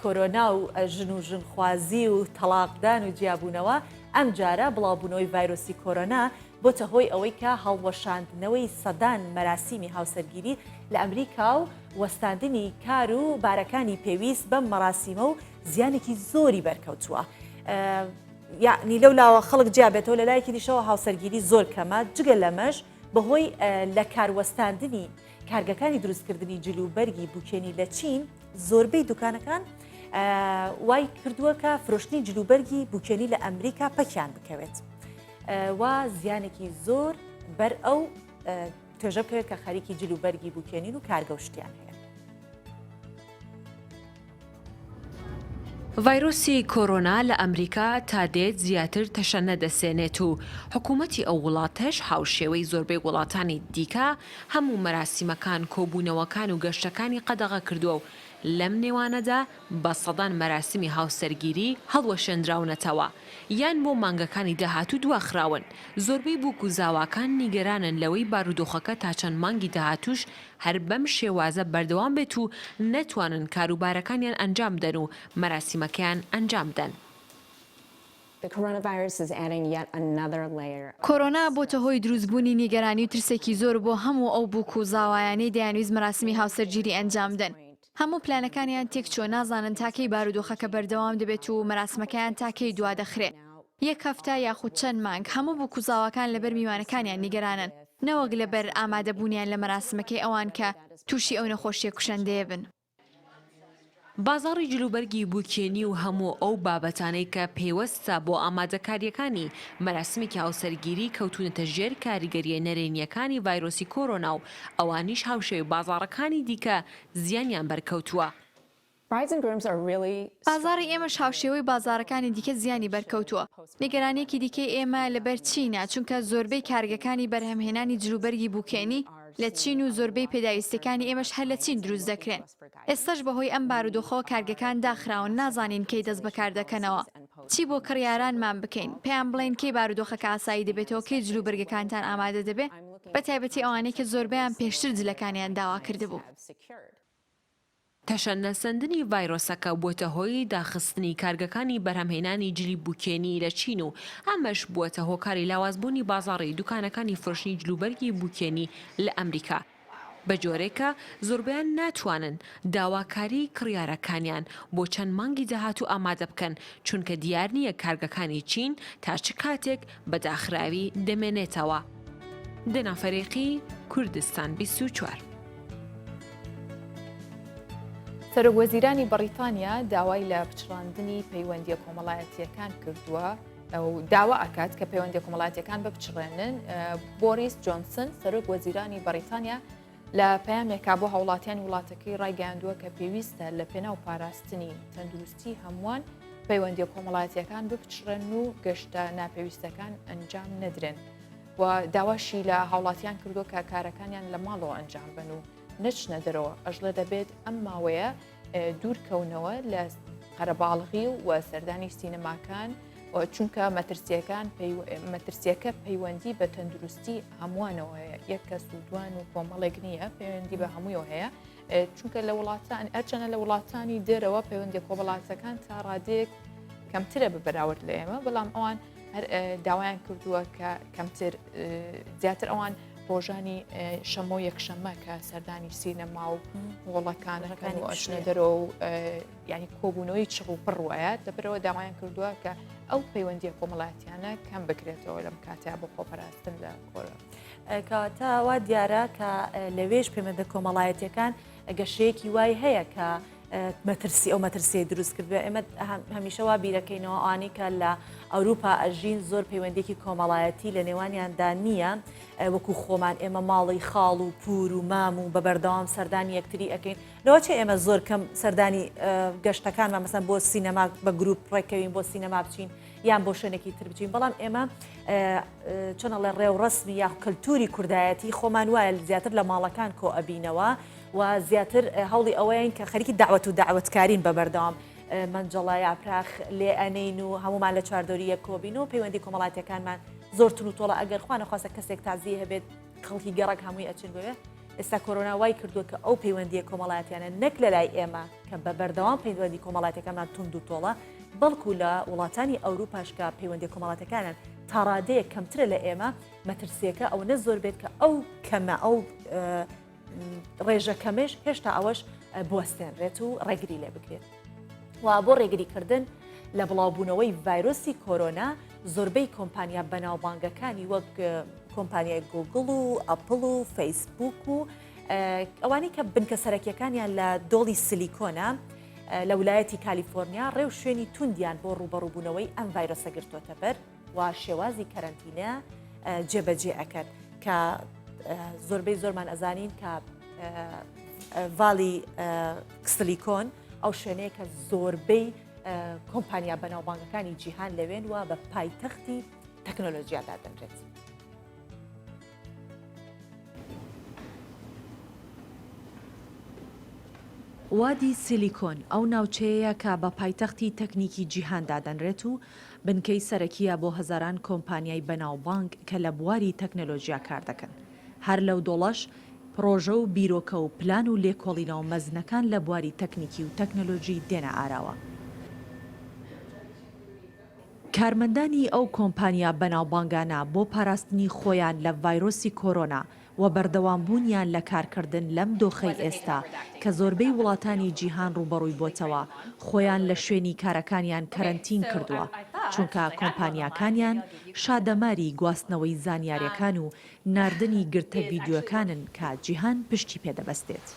کۆرۆنا و ژن و ژنخوازی و تەڵاقدان و جیابوونەوە ئەم جارە بڵاوبوونەوەی ڤایرۆسی کۆرۆنا بۆتە هۆی ئەوەی کە هەڵوەشاندنەوەی سەدان مەراسیمی هاوسەرگیری لە ئەمریکا و. وەستاندنی کار و بارەکانی پێویست بەم مەراسیمە و زیانێکی زۆری بەرکەوتووە. یەعنی لەو لاوە خەڵک جیا بێتەوە لە لایەکی دیشەوە هاوسەرگیری زۆر کەمە جگە لەمەش بەهۆی لە کاروەستاندنی کارگەکانی دروستکردنی جل و بەرگی بوکێنی لە چین زۆربەی دوکانەکان وای کردووە کە فرۆشتنی جلوبەرگی بوکێنی لە ئەمریکا پەکیان بکەوێت و زیانێکی زۆر بەر ئەو توێژە بکەوێت کە خەریکی جلوبەرگی بوکێنین و کارگە و شتیان هەیە. ڤایرۆسی کۆرۆنا لە ئەمریکا تا دێت زیاتر تەشەنە دەسێنێت و حکوومەتی ئەو وڵاتەش هاوشێوەی زۆربەی وڵاتانی دیکە هەموو مەراسیمەکان، کۆبوونەوەکان و گەشتەکانی قەدەغە کردووە و لەم نێوانەدا بە سەدان مەراسیمی هاوسەرگیری هەڵوەشێندراونەتەوە یان بۆ مانگەکانی داهاتوو دواخراون. زۆربەی بووک و زاواکان نیگەرانن لەوەی بارودۆخەکە تا چەند مانگی داهاتووش هەر بەم شێوازە بەردەوام بێت و نەتوانن کاروبارەکانیان ئەنجام بدەن و مەراسیمەکەیان ئەنجام بدەن. کۆرۆنا بۆتە هۆی دروستبوونی نیگەرانی و ترسێکی زۆر بۆ هەموو ئەو بووک و زاوایانەی دەیانویست مەراسیمی هاوسەرگیری ئەنجام بدەن. هەموو پلانەکانیان تێکچووە، نازانن تا کەی بارودۆخەکە بەردەوام دەبێت و مەراسمەکەیان تا کەی دوادەخرێ، یەک هەفتە یاخود چەند مانگ، هەموو بووک و زاواکان لەبەر میوانەکانیان نیگەرانن، نەوەک لەبەر ئامادەبوونیان لە مەراسمەکەی ئەوان کە تووشی ئەو نەخۆشییە کوشەندەیە بن. بازاڕی جلوبەرگی بووکێنی و هەموو ئەو بابەتانەی کە پەیوەستە بۆ ئامادەکارییەکانی مەراسمێکی هاوسەرگیری کەوتوونەتە ژێر کاریگەرییە نەرێنییەکانی ڤایرۆسی کۆرۆنا و ئەوانیش هاوشێوەی بازاڕەکانی دیکە زیانیان بەرکەوتووە. بازاڕی ئێمەش هاوشێوەی بازاڕەکانی دیکە زیانی بەرکەوتووە، نیگەرانییەکی دیکەی ئێمە لەبەر چینە، چونکە زۆربەی کارگەکانی بەرهەمهێنانی جلوبەرگی بووکێنی لە چین و زۆربەی پێداویستییەکانی ئێمەش هەر لە چین دروست دەکرێن. ئێستاش بەهۆی ئەم بارودۆخەوە کارگەکان داخراون، نازانین کەی دەست بەکار دەکەنەوە. چی بۆ کڕیارانمان بکەین؟ پێیان بڵێین کەی بارودۆخەکە ئاسایی دەبێتەوە، کەی جلوبەرگەکانتان ئامادە دەبێ؟ بەتایبەتی ئەوانەی کە زۆربەیان پێشتر جلەکانیان داوا کردبوو. تەشەنەسەندنی ڤایرۆسەکە بووەتە هۆی داخستنی کارگەکانی بەرهەمهێنانی جلی بووکێنی لە چین و ئەمەش بووەتە هۆکاری لاوازبوونی بازاڕی دوکانەکانی فرۆشتنی جلوبەرگی بووکێنی لە ئەمریکا بە جۆرێک کە زۆربەیان ناتوانن داواکاریی کڕیارەکانیان بۆ چەند مانگی داهاتوو ئامادە بکەن، چونکە دیار نییە کارگەکانی چین تا چ کاتێک بە داخراوی دەمێنێتەوە. دەنا فەریقی، کوردستان 24. سەرۆک وەزیرانی بەڕیتانیا داوای لە پچڕاندنی پەیوەندییە کۆمەڵایەتییەکان کردووە و داوا ئەکات کە پەیوەندیە کۆمەڵاتیەکان بپچڕێنن بۆریس جۆنسن سەرۆک وەزیرانی بەڕیتانیا لە پەیامێکا بۆ هاوڵاتیانی وڵاتەکەی ڕایگەیاندووە کە پێویستە لە پێناو پاراستنی تەندروستی هەمووان پەیوەندیە کۆمەڵایەتیەکان بپچڕێن و گەشتە ناپێویستەکان ئەنجام نەدرێن و داواشی لە هاوڵاتیان کردووە کە کارەکانیان لە ماڵەوە ئەنجام بن و نەچنە دەرەوە ئەژڵێ دەبێت ئەم ماوەیە دوورکەونەوە لە قەرەباڵغی و سەردانی سینەماکان چونکە مەترسیەکان مەترسیەکە پەیوەندی بە تەندروستی هەمووانەوە هەیە یەک کەس و دوان و کۆمەڵێک نییە پەیوەندی بە هەموویەوە هەیە چونکە لە وڵاتان ئەرچەنە لە وڵاتانی دەرەوە پەیوەندی کۆمەڵاتەکان تا ڕادەیەک کەمترە بە بەراورد لە ئێمە بەڵام ئەوان هەر داوایان کردووە کە کەمتر زیاتر ئەوان ڕۆژانی شەمۆ یەکشەممە کە سەردانی سینەما و هۆڵەکانەکان و ئەچنە دەرەوە و ینی کۆبوونەوەی چڕ و پڕ وایە دەبەرەوە داوایان کردووە کە ئەو پەیوەندیە کۆمەڵاتیانە کەم بکرێتەوە لەم کاتیا بۆ خۆپەراستن لە کۆرە. کەواتە وا دیارە کە لەوێش پەیوەندە کۆمەڵایەتیەکان گەشەیەکی وای هەیە کە مەترسی ئەو مەترسیەی دروست کردووە ئێمە هەمیشە وا بیرەکەینەوە ئەوانەی کە لە ئەوروپا ئەژین زۆر پەیوەندێکی کۆمەڵایەتی لە نێوانیاندا نییە وەکو خۆمان ئێمە ماڵی خاڵ و پور و مام و بە بەردەوام سەردانی یەکتری ئەەکەین لەوەچێ ئێمە زۆر کەم سەردانی گەشتەکانمان مەسەن بۆ سینەما بە گروپ ڕێکەوین بۆ سینەما بچین یان بۆ شوێنێکی تر بچین بەڵام ئێمە چۆن ئەڵێ ڕێوڕەسمی یا کەلتوری کوردایەتی خۆمان وایە زیاتر لە ماڵەکان کۆ ئەبینەوە و زیاتر هەوڵی ئەوەین کە خەریکی داوەت و داوەتکارین بە بەردەوام مەنجەڵە یاپراخ لێ ئەنین و هەمومان لە چواردەوری یەک کۆبین و پەیوەندی کۆمەڵاتیەکانمان زۆر تون و تۆڵە ئەگەر خوا نەخواستە کەسێک تازیە هەبێت خەڵکی گەڕەک هەمووی ئەچن بۆیە ئێستا کۆرۆنا وای کردووە کە ئەو پەیوەندیە کۆمەڵایەتیانە نەک لە لای ئێمە کە بە بەردەوام پەیوەندی کۆمەڵاتەکەمان توند و تۆڵە بەڵکو لە وڵاتانی ئەوروپاش کە پەیوەندی کۆمەڵاتەکانیان تاڕادەیەک کەمترە لە ئێمە مەترسیەکە ئەوەنە زۆر بێت کە ئەو کەمە ئەو. ڕێژە کەمێش هێشتا ئەوەش بوەستێنرێت و ڕێگری لێ بکرێت. و بۆ ڕێگریکردن لە بڵاوبوونەوەی ڤایرۆسی کۆرۆنا زۆربەی کۆمپانیا بەناوبانگەکانی وەک کۆمپانیای گوگڵ و ئەپڵ و فەیسبوک و ئەوانەی کە بنکە سەرەکیەکانیان لە دۆڵی سلیکۆنە لە ولایەتی کالیفۆرنیا ڕێو شوێنی توندیان بۆ ڕووبەڕووبوونەوەی ئەم ڤایرۆسە گرتۆتە بەر و شێوازی کەرەنتینە جێبەجێ ئەکەن کە زۆربەی زۆرمان ئەزانین کە ڤالی سلیکۆن ئەو شوێنەیە کە زۆربەی کۆمپانیا بەناوبانگەکانی جیهان لەوێن و بە پایتەختی تەکنۆلۆژیا دادەنرێت. وادی سیلیکۆن ئەو ناوچەیەیە کە بە پایتەختی تەکنیکی جیهان دادەنرێت و بنکەی سەرەکییە بۆ هەزاران کۆمپانیای بەناوبانگ کە لە بواری تەکنەلۆژیا کاردەکەن. هەر لەو دۆڵەش پڕۆژە و بیرۆکە و پلان و لێکۆڵینەوە مەزنەکان لە بواری تەکنیکی و تەکنەلۆژی دێنە ئاراوە. کارمەندانی ئەو کۆمپانیا بەناوبانگانە بۆ پاراستنی خۆیان لە ڤایرۆسی کۆرۆنا و بەردەوامبوونیان لە کارکردن لەم دۆخەی ئێستا کە زۆربەی وڵاتانی جیهان ڕووبەڕووی بۆتەوە خۆیان لە شوێنی کارەکانیان کەرەنتین کردووە چونکە کۆمپانیاکانیان شادەماری گواستنەوەی زانیارەکان و ناردنی گرتە ڤیدیۆکانن کە جیهان پشتی پێ دەبەستێت.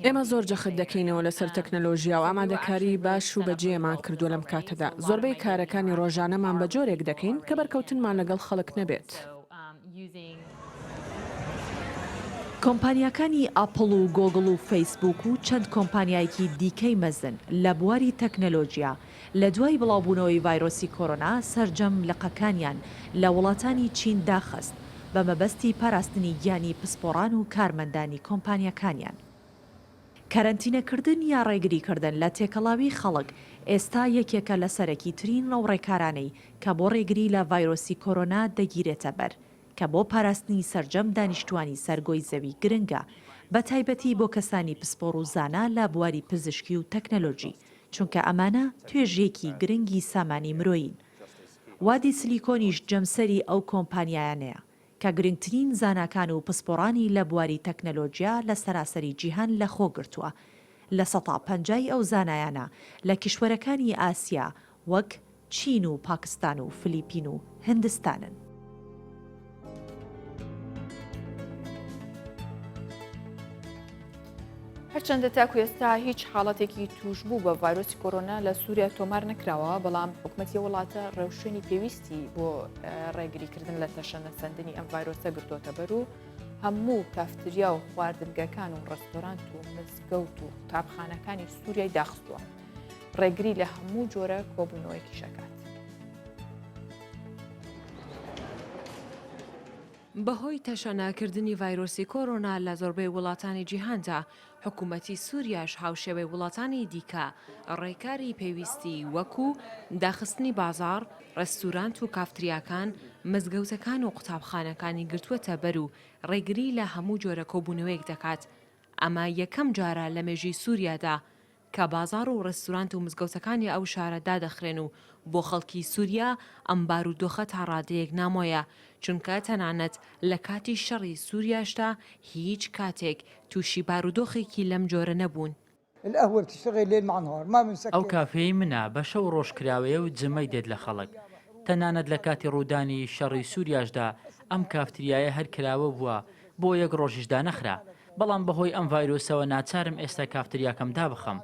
ئێمە زۆر جەخت دەکەینەوە لەسەر تەکنەلۆژیا و ئامادەکاریی باش و بەجێمان کردووە لەم کاتەدا. زۆربەی کارەکانی ڕۆژانەمان بە جۆرێک دەکەین کە بەرکەوتنمان لەگەڵ خەڵک نەبێت. کۆمپانیاکانی ئاپڵ و گۆگڵ و فەیسبووک و چەند کۆمپانیایەکی دیکەی مەزن لە بواری تەکنەلۆژیا لە دوای بڵاوبوونەوەی ڤایرۆسی کۆرۆنا سەرجەم لقەکانیان لە وڵاتانی چین داخست بە مەبەستی پاراستنی گیانی پسپۆڕان و کارمەندانی کۆمپانیاکانیان. کەرەنتینەکردن یا ڕێگریکردن لە تێکەڵاوی خەڵک ئێستا یەکێکە لە سەرەکیترین ئەو ڕێکارانەی کە بۆ ڕێگری لە ڤایرۆسی کۆرۆنا دەگیرێتە بەر کە بۆ پاراستنی سەرجەم دانیشتوانی سەر گۆی زەوی گرنگە بە تایبەتی بۆ کەسانی پسپۆڕ و زانا لە بواری پزیشکی و تەکنەلۆجی چونکە ئەمانە توێژێکی گرنگی سامانی مرۆیین. وادی سلیکۆنیش جەمسەری ئەو کۆمپانیایانەیە کە گرنگترین زاناکان و پسپۆڕانی لە بواری تەکنەلۆجیا لە سەراسەری جیهان لە خۆ گرتووە. لە سەتا پەنجای ئەو زانایانە لە کیشوەرەکانی ئاسیا وەک چین و پاکستان و فلیپین و هندستانن. هەرچەندە تاکو ئێستا هیچ حاڵەتێکی تووشبوو بە ڤایرۆسی کۆرۆنا لە سووریا تۆمار نەکراوە، بەڵام حکومەتی ئەو وڵاتە ڕێوشوێنی پێویستی بۆ ڕێگریکردن لە تەشەنەسەندنی ئەم ڤایرۆسە گرتۆتەبەر و هەموو کافتریا و خواردنگەکان و ڕێستۆرانت و مزگەوت و قوتابخانەکانی سووریای داخستووە. ڕێگری لە هەموو جۆرە کۆبوونەوەیەکیش ئەکات. بەهۆی تەشەنەکردنی ڤایرۆسی کۆرۆنا لە زۆربەی وڵاتانی جیهاندا، حکومەتی سوریاش هاوشێوەی وڵاتانی دیکە ڕێکاری پێویستی وەکو داخستنی بازاڕ، ڕێستورانت و کافتریاکان، مزگەوتەکان و قوتابخانەکانی گرتووەتە بەر و ڕێگری لە هەموو جۆرە کۆبوونەوەیەک دەکات. ئەمە یەکەم جارە لە مێژووی سوریادا کە بازاڕ و ڕێستورانت و مزگەوتەکانی ئەو شارە دادەخرێن و بۆ خەڵکی سوریا ئەم بارودۆخە تا ڕادەیەک نامۆیە، چونکە تەنانەت لە کاتی شەڕی سوریاشدا هیچ کاتێک تووشی بارودۆخێکی لەم جۆرە نەبوون. ئەو کافێی منە بە شەو ڕۆژ کراوەیە و جمەی دێت لە خەڵک. تەنانەت لە کاتی ڕوودانی شەڕی سوریاشدا ئەم کافتریایە هەر کراوە بووە بۆ یەک ڕۆژیش دانەخرا. بەڵام بەهۆی ئەم ڤایرۆسەوە ناچارم ئێستا کافتریاکەم دابخەم.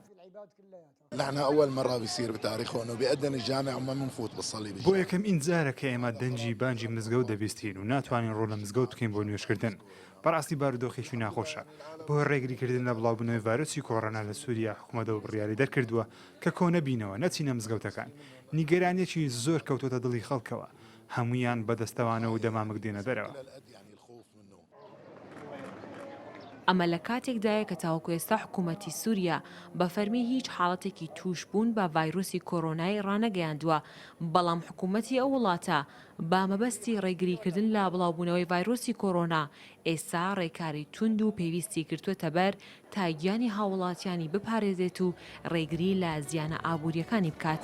بۆ یەکەمین جارە کە ئێمە دەنگی بانگی مزگەوت دەبیستین و ناتوانین ڕوو لە مزگەوت بکەین بۆ نوێژکردن. بەڕاستی بارودۆخێکی ناخۆشە. بەهۆی ڕێگریکردن لە بڵاوبوونەوەی ڤایرۆسی کۆرۆنا لە سوریا حکومەت ئەو بڕیارەی دەرکردووە کە کۆنەبینەوە نەچینە مزگەوتەکان. نیگەرانییەکی زۆر کەوتۆتە دڵی خەڵکەوە. هەموویان بە دەستەوانە و دەمامک دێنە دەرەوە. ئەمە لە کاتێکدایە کە تاوەکو ئێستا حکوومەتی سووریا بە فەرمی هیچ حاڵەتێکی تووشبوون بە ڤایرۆسی کۆرۆنای ڕانەگەیاندووە، بەڵام حکوومەتی ئەو وڵاتە بە مەبەستی ڕێگریکردن لە بڵاوبوونەوەی ڤایرۆسی کۆرۆنا ئێستا ڕێکاری توند و پێویستی گرتووەتەبەر تا گیانی هاووڵاتیانی بپارێزێت و ڕێگری لە زیانە ئابوورییەکانی بکات.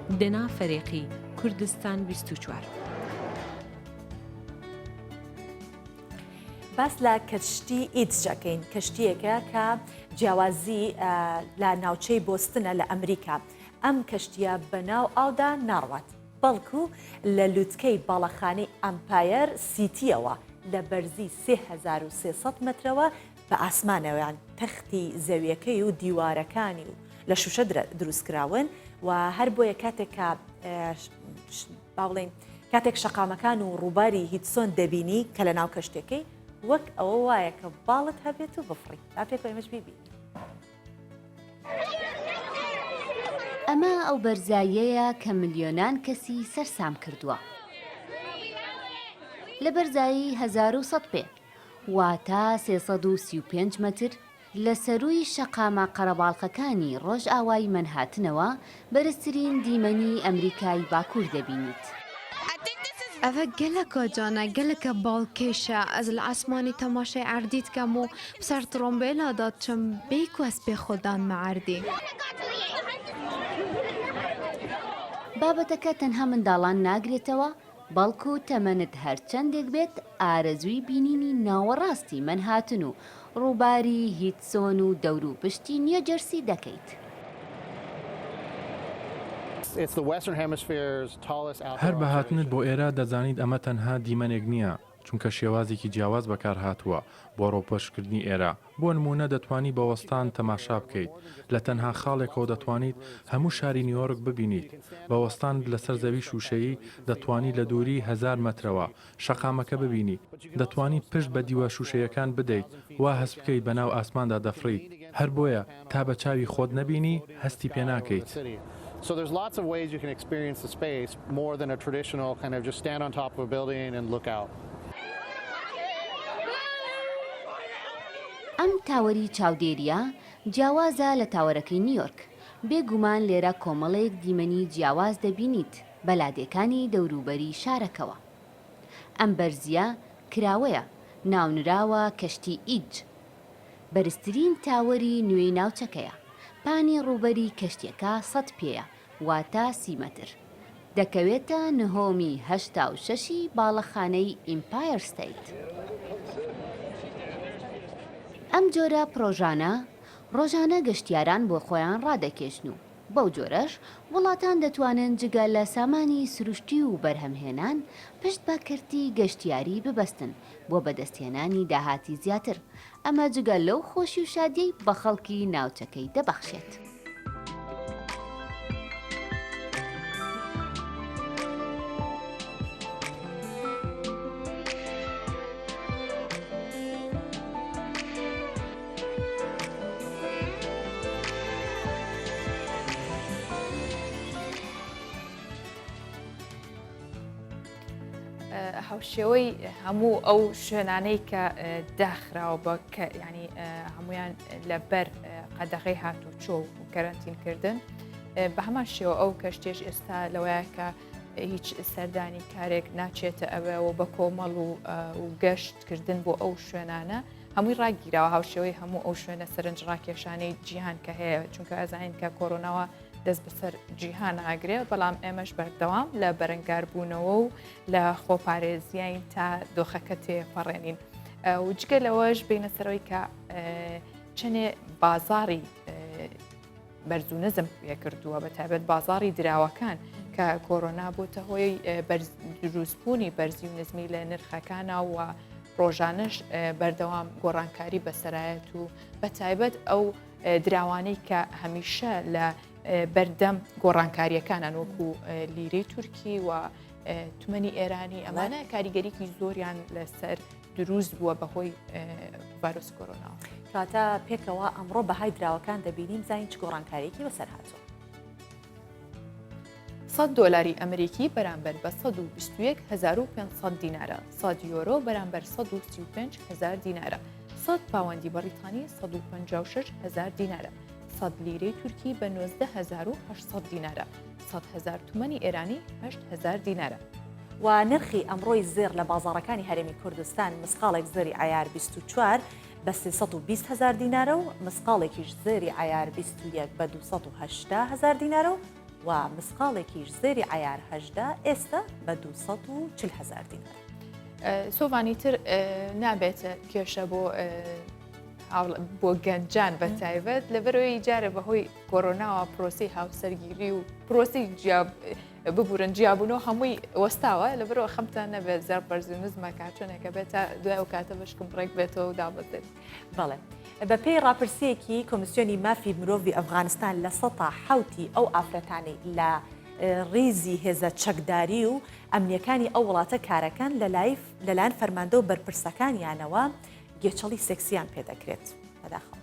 دەنا فەرێقی، کوردستان 24. باس لە کەشتی ئیدج ئەکەین، کەشتییەکە کە جیاوازی لە ناوچەی بۆستنە لە ئەمریکا. ئەم کەشتییە بەناو ئاودا ناڕوات، بەڵکو لە لوتکەی باڵەخانەی ئەمپایەر سیتییەوە لە بەرزی 3300 مەترەوە بە ئاسمانەوەیان تەختی زەویەکەی و دیوارەکانی و لە شوشە دروستکراون و هەر بۆیە کاتێک کە با بڵێین کاتێک شەقامەکان و ڕووباری هیدسۆن دەبینی کە لە ناو کەشتەکەی وەک ئەوە وایە کە باڵت هەبێت و بفڕی با پێکەوە ئێمەش بیبینین. ئەمە ئەو بەرزاییەیە کە ملیۆنان کەسی سەرسام کردووە. لە بەرزایی 1100 پێ، واتە 335 مەتر، لە سەرووی شەقامە قەرەباڵخەکانی ڕۆژئاوای مەنهاتنەوە بەرزترین دیمەنی ئەمریکای باکوور دەبینیت. ئەڤە گەلەکا جانە، گەلەکە باڵکێشە، ئەز لە عەسمانی تەماشای عەردی دکەم و بسەر تڕۆمبێلا دادچم بێی کو ئەز پێ خۆ دانمە عەردی. بابەتەکە تەنها منداڵان ناگرێتەوە، بەڵکو تەمەنت هەرچەندێک بێت ئارەزووی بینینی ناوەڕاستی مەنهاتن و ڕووباری هیدسۆن و دەوروپشتی نیۆجێرسی دەکەیت. هەر بە هاتنت بۆ ئێرە دەزانیت ئەمە تەنها دیمەنێک نییە، چونکە شێوازێکی جیاواز بەکارهاتووە بۆ ڕووپۆشکردنی ئێرە. بۆ نموونە دەتوانی بە وەستان تەماشا بکەیت، لە تەنها خاڵێکەوە دەتوانیت هەموو شاری نیویۆرک ببینیت، بە وەستانت لەسەر زەوی شووشەیی دەتوانی لە دووری 1000 مەترەوە شەقامەکە ببینی، دەتوانی پشت بە دیوە شووشەیەکان بدەیت وا هەست بکەیت بەناو ئاسماندا دەفڕیت، هەر بۆیە تا بە چاوی خۆت نەبینی هەستی پێ ناکەیت. So there's lots of ways you can experience the space more than a traditional kind of just stand on top of a building and look out. ئەم تاوەری چاودێرییە جیاوازە لە تاوەرەکەی نیویۆرک، بێ گومان لێرە کۆمەڵێک دیمەنی جیاواز دەبینیت بە لادێکانی دەوروبەری شارەکەوە. ئەم بەرزییە کراوەیە، ناونراوە کەشتی ئیدج. بەرزترین تاوەری نوێی ناوچەکەیە. پانی ڕووبەری کەشتییەکە 100 پێیە، واتە 30 مەتر. دەکەوێتە نهۆمی 86 ی باڵەخانەی ئیمپایەر ستەیت. ئەم جۆرە پڕۆژانە ڕۆژانە گەشتیاران بۆ خۆیان ڕادەکێشن و بەو جۆرەش وڵاتان دەتوانن جگە لە سامانی سروشتی و بەرهەمهێنان پشت بە کەرتی گەشتیاری ببەستن بۆ بەدەستهێنانی داهاتی زیاتر، ئەمە جگە لەو خۆشی و شادیەی بە خەڵکی ناوچەکەی دەبەخشێت. هاوشێوەی هەموو ئەو شوێنانەی کە داخراوە بە کە ینی هەمویان لەبەر قەدەغەی هاتوچۆ و کەرەنتین کردن بە هەمان شێوە ئەو کەشتێش ئێستا لەوەیە کە هیچ سەردانی کارێک ناچێتە ئەوەوە بە کۆمەڵ و و گەشتکردن بۆ ئەو شوێنانە هەمووی ڕاگیراوە هاوشێوەی هەموو ئەو شوێنە سەرنج ڕاکێشانەی جیهان کە هەیە چونکە ئەزانین کە کۆرۆناوە دەست بەسەر جیهان ئاگرێ بەڵام ئێمەش بەردەوام لە بەرەنگاربوونەوە و لە خۆپارێزیین تا دۆخەکە تێپەڕێنین و جگە لەوەش بینە سەرەوەی کە چەنێ بازاری بەرز و نزم پێکردووە بە تایبەت بازاری دراوەکان کە کۆرۆنا بۆتە هۆی دروستبوونی بەرزی و نزمی لە نرخەکانە و ڕۆژانەش بەردەوام گۆڕانکاری بەسەرایەت و بە تایبەت ئەو دراوانەی کە هەمیشە لە بەردەم گۆڕانکاریەکانن وەکو لیرەی تورکی و تمەنی ئێرانی ئەمانە کاریگەریکی زۆریان لەسەر دروست بووە بەهۆی ڤایرۆسی کۆرۆناوە. کەواتە پێکەوە ئەمڕۆ بەهای دراوەکان دەبینین بزانین چ گۆڕانکارییەکی بەسەر هاتووە. سەد دۆلاری ئەمریکی بەرامبەر بە 121,500 دینارە، 100 یۆرۆ بەرامبەر 135,000 دینارە، 100 پاوەندی بەڕیتانی 156,000 دینارە، 100 لیرەی تورکی بە 19,800 دینارە، 100,000 تومەنی ئێرانی 8,000 دینارە. و نرخی ئەمڕۆی زێڕ لە بازاڕەکانی هەرێمی کوردستان مسقاڵێک زێڕی عەیار 24 بە 320 هەزار دینارە و مسقاڵێکیش زێری عەیار 21 بە 280 هەزار دینارە و. و مسقاڵێکیش زێری عەیار 18 ئێستە بە 240 هەزار دینارە. سۆڤانی تر نابێت کێشە بۆ بۆ گەنجان بە تایبەت لەبەرەوەی جارە بەهۆی کۆرۆناوە پرۆسی هاوسەرگیری و پرۆسی ببورن جیابوونەوە هەمووی وەستاوە لەبەرەوە خەمتان نەبێت زێڕ بەرز و نزمە کارچۆنێکە بێت تا دوای ئەو کاتە بەشکم ڕێک بێتەوە و دابەزێت. بەڵێ. بەپێی ڕاپرسییەکی کۆمیسیۆنی مافی مرۆڤی ئەفغانستان لە سەتا حەوتی ئەو ئافرەتانەی لە ڕیزی هێزە چەکداری و ئەمنییەکانی ئەو وڵاتە کارەکەن لەلایەن فەرماندە و بەرپرسەکانیانەوە گێچەڵی سێکسییان پێدەکرێت. بەداخەوە.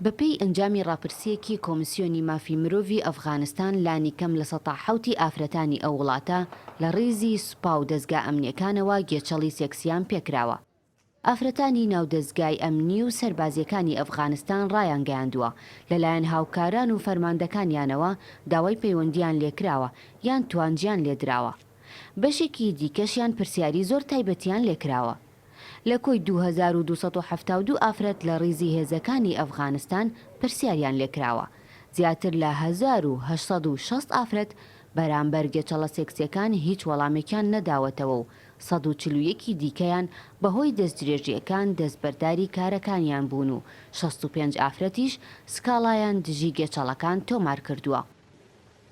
بەپێی ئەنجامی ڕاپرسییەکی کۆمسیۆنی مافی مرۆڤی ئەفغانستان لانیکەم لە سەتا حەوتی ئافرەتانی ئەو وڵاتە لە ڕیزی سوپا و دەزگا ئەمنییەکانەوە گێچەڵی سێکسیان پێکراوە. ئافرەتانی ناو دەزگای ئەمنی و سەربازییەکانی ئەفغانستان ڕایانگەیاندووە، لەلایەن هاوکاران و فەرماندەکانیانەوە داوای پەیوەندییان لێکراوە یان توانجیان لێدراوە. بەشێکی دیکەشیان پرسیاری زۆر تایبەتیان لێکراوە. لە کۆی 2272 ئافرەت لە ڕیزی هێزەکانی ئەفغانستان پرسیاریان لێکراوە، زیاتر لە 1860 ئافرەت بەرامبەر گێچەڵە سێکسیەکان هیچ وەڵامێکیان نەداوەتەوە و 141 ی دیکەیان بەهۆی دەستدرێژییەکان دەستبەرداری کارەکانیان بوون و 65 ئافرەتیش سکاڵایان دژی گێچەڵەکان تۆمارکردووە.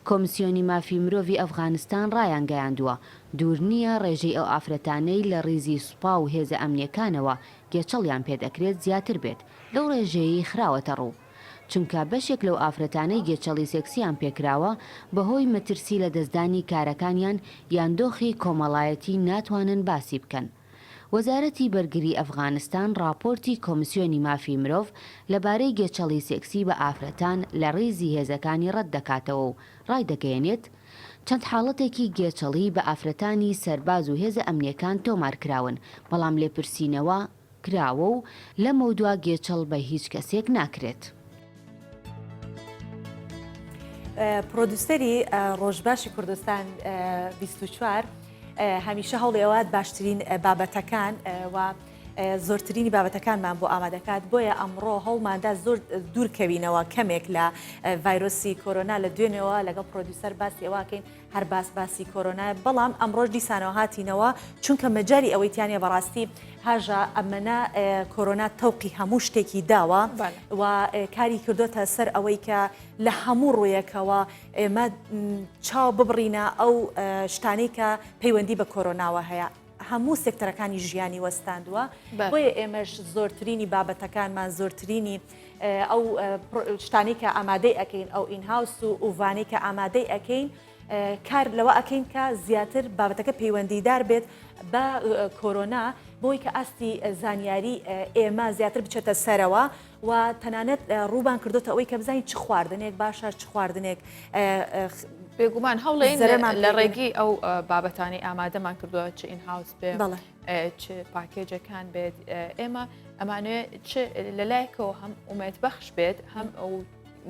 کۆمسیۆنی مافی مرۆڤی ئەفغانستان ڕایانگەیاندووە، دوور نییە ڕێژەی ئەو ئافرەتانەی لە ڕیزی سوپا و هێزە ئەمنییەکانەوە گێچەڵیان پێدەکرێت زیاتر بێت لەو ڕێژەیەی خراوەتەڕوو، چونکە بەشێک لەو ئافرەتانەی گێچەڵی سێکسییان پێکراوە بەهۆی مەترسی لەدەستدانی کارەکانیان یان دۆخی کۆمەڵایەتی ناتوانن باسی بکەن. وەزارەتی بەرگری ئەفغانستان ڕاپۆرتی کۆمسیۆنی مافی مرۆڤ لەبارەی گێچەڵی سێکسی بە ئافرەتان لە ڕیزی هێزەکانی ڕەت دەکاتەوە و ڕایدەگەیەنێت، چەند حاڵەتێکی گێچەڵی بە ئافرەتانی سەرباز و هێزە ئەمنییەکان تۆمارکراون، بەڵام لێپرسینەوە کراوە و لەمەودوا گێچەڵ بە هیچ کەسێک ناکرێت. پرۆدوسەری ڕۆژباشی کوردستان 24 هەمیشە هەوڵی ئەوات باشترین بابەتەکان و زۆرترینی بابەتەکانمان بۆ ئامادەکات بۆیە ئەمڕۆ هەوڵماندا زۆر دوورکەوینەوە کەمێک لە ڤایرۆسی کۆرۆنا لە دوێنێەوە لەگەڵ پرۆدیوسەر باسی ئەوەکەین هەر باس باسی کۆرۆنایە بەڵام ئەمڕۆش دیسانەوە هاتینەوە چونکە مەجای ئەوەی تیانە بەڕاستی هاژە ئەمەە کۆرۆنا تەوقی هەموو شتێکی داوە و کاری کردوتە سەر ئەوەی کە لە هەموو ڕوویەکەوە ئێمە چاو ببڕینە ئەو شتانەی کە پەیوەندی بە کۆرۆناوە هەیە هەموو سێکتەرەکانی ژیانی وەستاندووە بۆیە ئێمەش زۆرترینی بابەتەکانمان زۆرترینی ئەو شتانەی کە ئامادەی ئەەکەین ئەو in-house و ئوڤانەی کە ئامادەی ئەەکەین کار لەوە ئەەکەین کە زیاتر بابەتەکە پەیوەندیدار بێت بە کۆرۆنا بۆی کە ئاستی زانیاری ئێمە زیاتر بچێتە سەرەوە و تەنانەت ڕووبان کردوتە ئەوەی کە بزانین چ خواردنێک باشە چ خواردنێک بێگومان هەوڵێن لە ڕێگەی ئەو بابەتانی ئامادەمان کردووە چ in-house بێ چ پاکێجەکان بێت ئێمە ئەمانەوێ چ لەلایەکەوە هەم ئومێد بەخش بێت هەم ئەو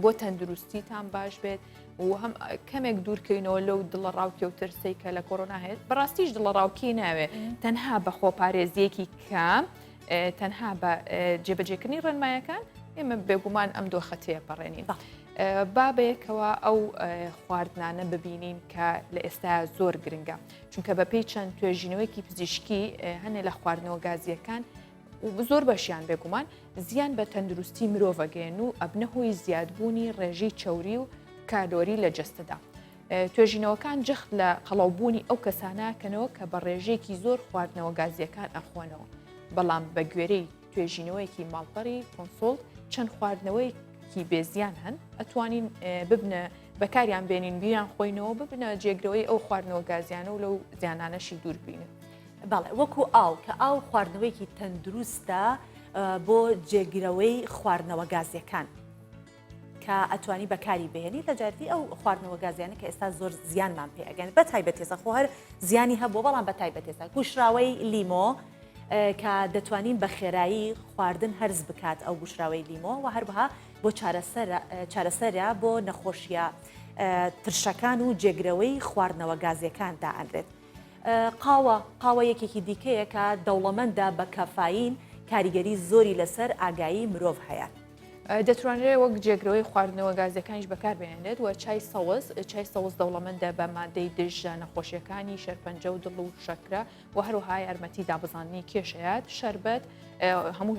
بۆ تەندروستیتان باش بێت و هەم کەمێک دوورکەینەوە لەو دڵە ڕاوکێ و ترسەی کە لە کۆرۆنا هەیە بەڕاستیش دڵە ڕاوکی ناوێ تەنها بە خۆپارێزیەکی کەم تەنها بە جێبەجێکردنی ڕێنمایەکان ئێمە بێگومان ئەم دۆخە تێپەڕێنین. با بەیەکەوە ئەو خواردنانە ببینین کە لە ئێستا زۆر گرنگە چونکە بەپێی چەند توێژینەوەیەکی پزیشکی هەنێ لە خواردنەوە گازیەکان زۆر بەشیان بێگومان زیان بە تەندروستی مرۆڤەگەێن و ئەبنە هۆی زیادبوونی ڕێژەی چەوری و کالۆری لە جەستەدا. توێژینەوەکان جەخت لە قەڵەوبوونی ئەو کەسانە کەنەوە کە بە ڕێژەیەکی زۆر خواردنەوە گازیەکان ئەخۆنەوە، بەڵام بە گوێرەی توێژینەوەیەکی ماڵپەڕی کۆنسۆڵت چەند خواردنەوەیەکی بێزیان هەن ئەتوانین ببنە بەکاریان بێنین بیان خۆینەوە ببنە جێگرەوەی ئەو خواردنەوە گازیانە و لەو زیانانەشی دوور بین. بەڵێ وەکو ئاو کە ئاو خواردنەوەیەکی تەندروستە بۆ جێگرەوەی خواردنەوە گازیەکان. کە ئەتوانی بەکاری بهێنی لە جیاتی ئەو خواردنەوە گازیانە کە ئێستا زۆر زیانمان پێ ئەگەن بە تایبەت ئێستا خۆ هەر زیانی هەبووە بەڵام بە تایبەت ئێستا گوشراوەی لیمۆ کە دەتوانین بە خێرایی خواردن هەرز بکات ئەو گوشراوەی لیمۆ و هەروەها بۆ چارەسەرە بۆ نەخۆشیە ترشەکان و جێگرەوەی خواردنەوە گازیەکان دائەنرێت. قاوە، قاوە یەکێکی دیکەیە کە دەوڵەمەندە بە کافاین، کاریگەری زۆری لەسەر ئاگایی مرۆڤ هەیە. دەتوانرێت وەک جێگرەوەی خواردنەوە گازیەکانیش بەکاربهێنرێت و چای سەوز، چای سەوز دەوڵەمەندە بە مادەی دژە نەخۆشیەکانی شێرپەنجە و دڵ و شەکرە و هەروەها یارمەتی دابەزاندنی کێش ئەیات. شەربەت، هەموو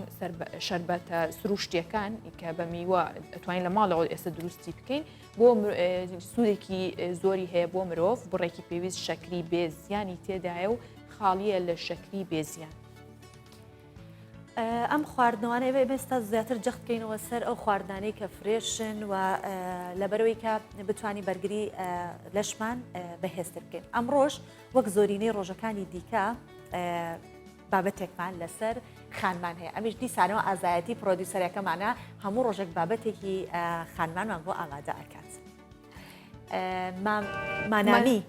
شەربەتە سروشتیەکان کە بە میوە ئەتوانین لە ماڵەوە ئێستا دروستی بکەین بۆ سوودێکی زۆری هەیە بۆ مرۆڤ، بڕێکی پێویست شەکری بێ زیانی تێدایە و خاڵیە لە شەکری بێ زیان. ئەم خواردنەوانە ئێمە ئێستا زیاتر جەخت بکەینەوە سەر ئەو خواردنانەی کە fresh ن و لەبەرەوەی کە بتانی بەرگری لەشمان بەهێزتر بکەین ئەمڕۆژ وەک زۆرینەی ڕۆژەکانی دیکە بابەتێکمان لەسەر خانمان هەیە ئەمیش دیسانەوە ئازایەتی producer ەکەمانە هەموو ڕۆژێک بابەتێکی خانمانمان بۆ ئامادە ئەکات. مانامی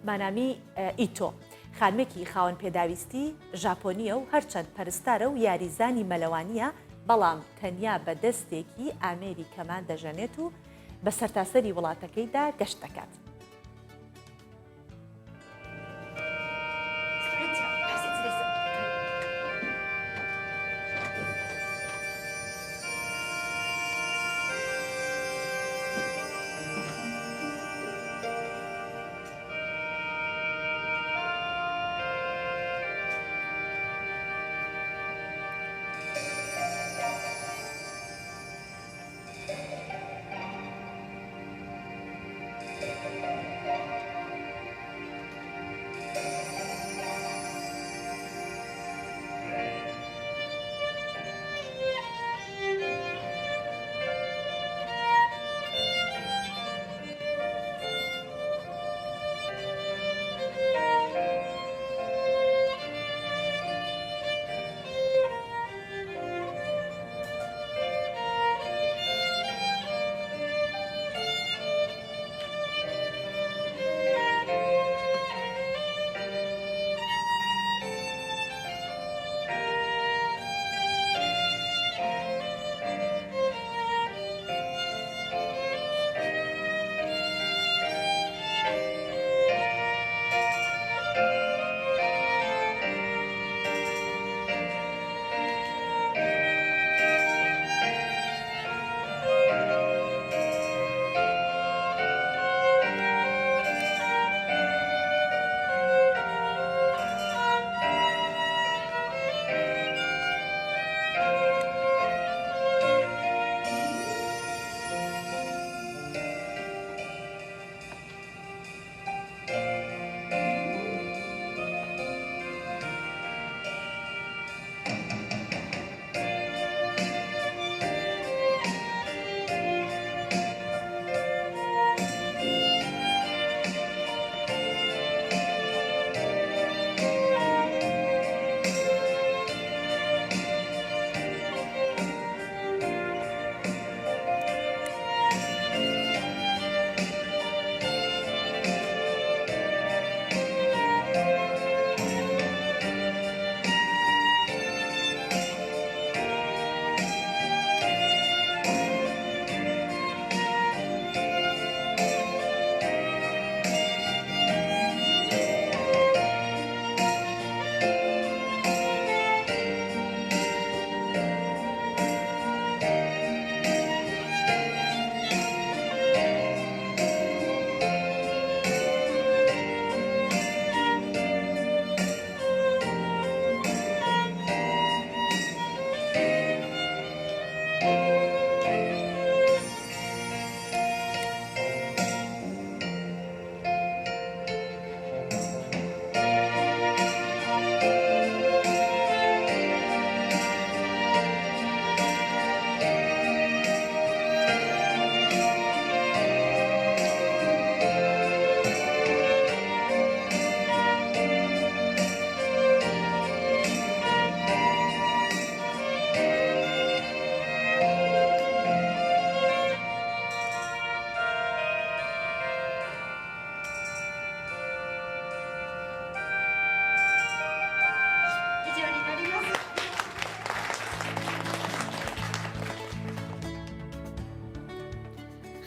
مانامی ئیتۆ خانمێکی خاوەن پێداویستی ژاپۆنییە و هەرچەند پەرستارە و یاریزانی مەلەوانییە، بەڵام تەنیا بە دەستێکی ئامێری کەمان دەژەنێت و بە سەرتاسەری وڵاتەکەیدا گەشت دەکات.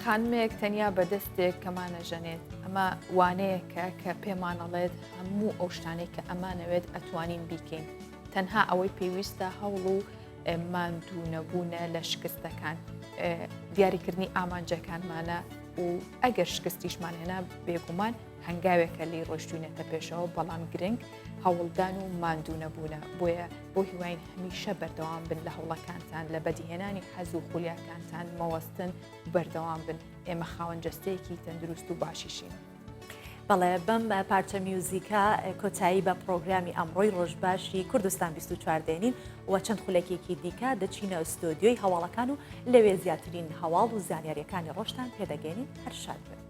خانمێک تەنیا بە دەستێک کەمانە ژەنێت ئەمە وانەیەکە کە پێمانەڵێت هەموو ئەو شتانەی کە ئەمانەوێت ئەتوانین بیکەین تەنها ئەوەی پێویستە هەوڵ و. ماندوو نەبوونە لە شکستەکان، دیاریکردنی ئامانجەکانمانە و ئەگەر شکستیشمان هێنا بێگومان هەنگاوێکە لێی ڕۆشتوینەتە پێشەوە، بەڵام گرنگ هەوڵدان و ماندوو نەبوونە، بۆیە بۆ هیواین هەمیشە بەردەوام بن لە هەوڵەکانتان، لە بەدیهێنانی حەز و خولیاکانتان مەوەستن و بەردەوام بن، ئێمە خاوەن جەستەیەکی تەندروست و باشیشین. بەڵێ بەم پارچە میوزیکە کۆتایی بە پڕۆگرامی ئەمڕۆی ڕۆژباشی کوردستان 24 دێنین و چەند خولەکێکی دیکە دەچینە ستۆدیۆی هەواڵەکان و لەوێ زیاترین هەواڵ و زانیاریەکانی ڕۆژتان پێدەگەێنین هەر شاد بن.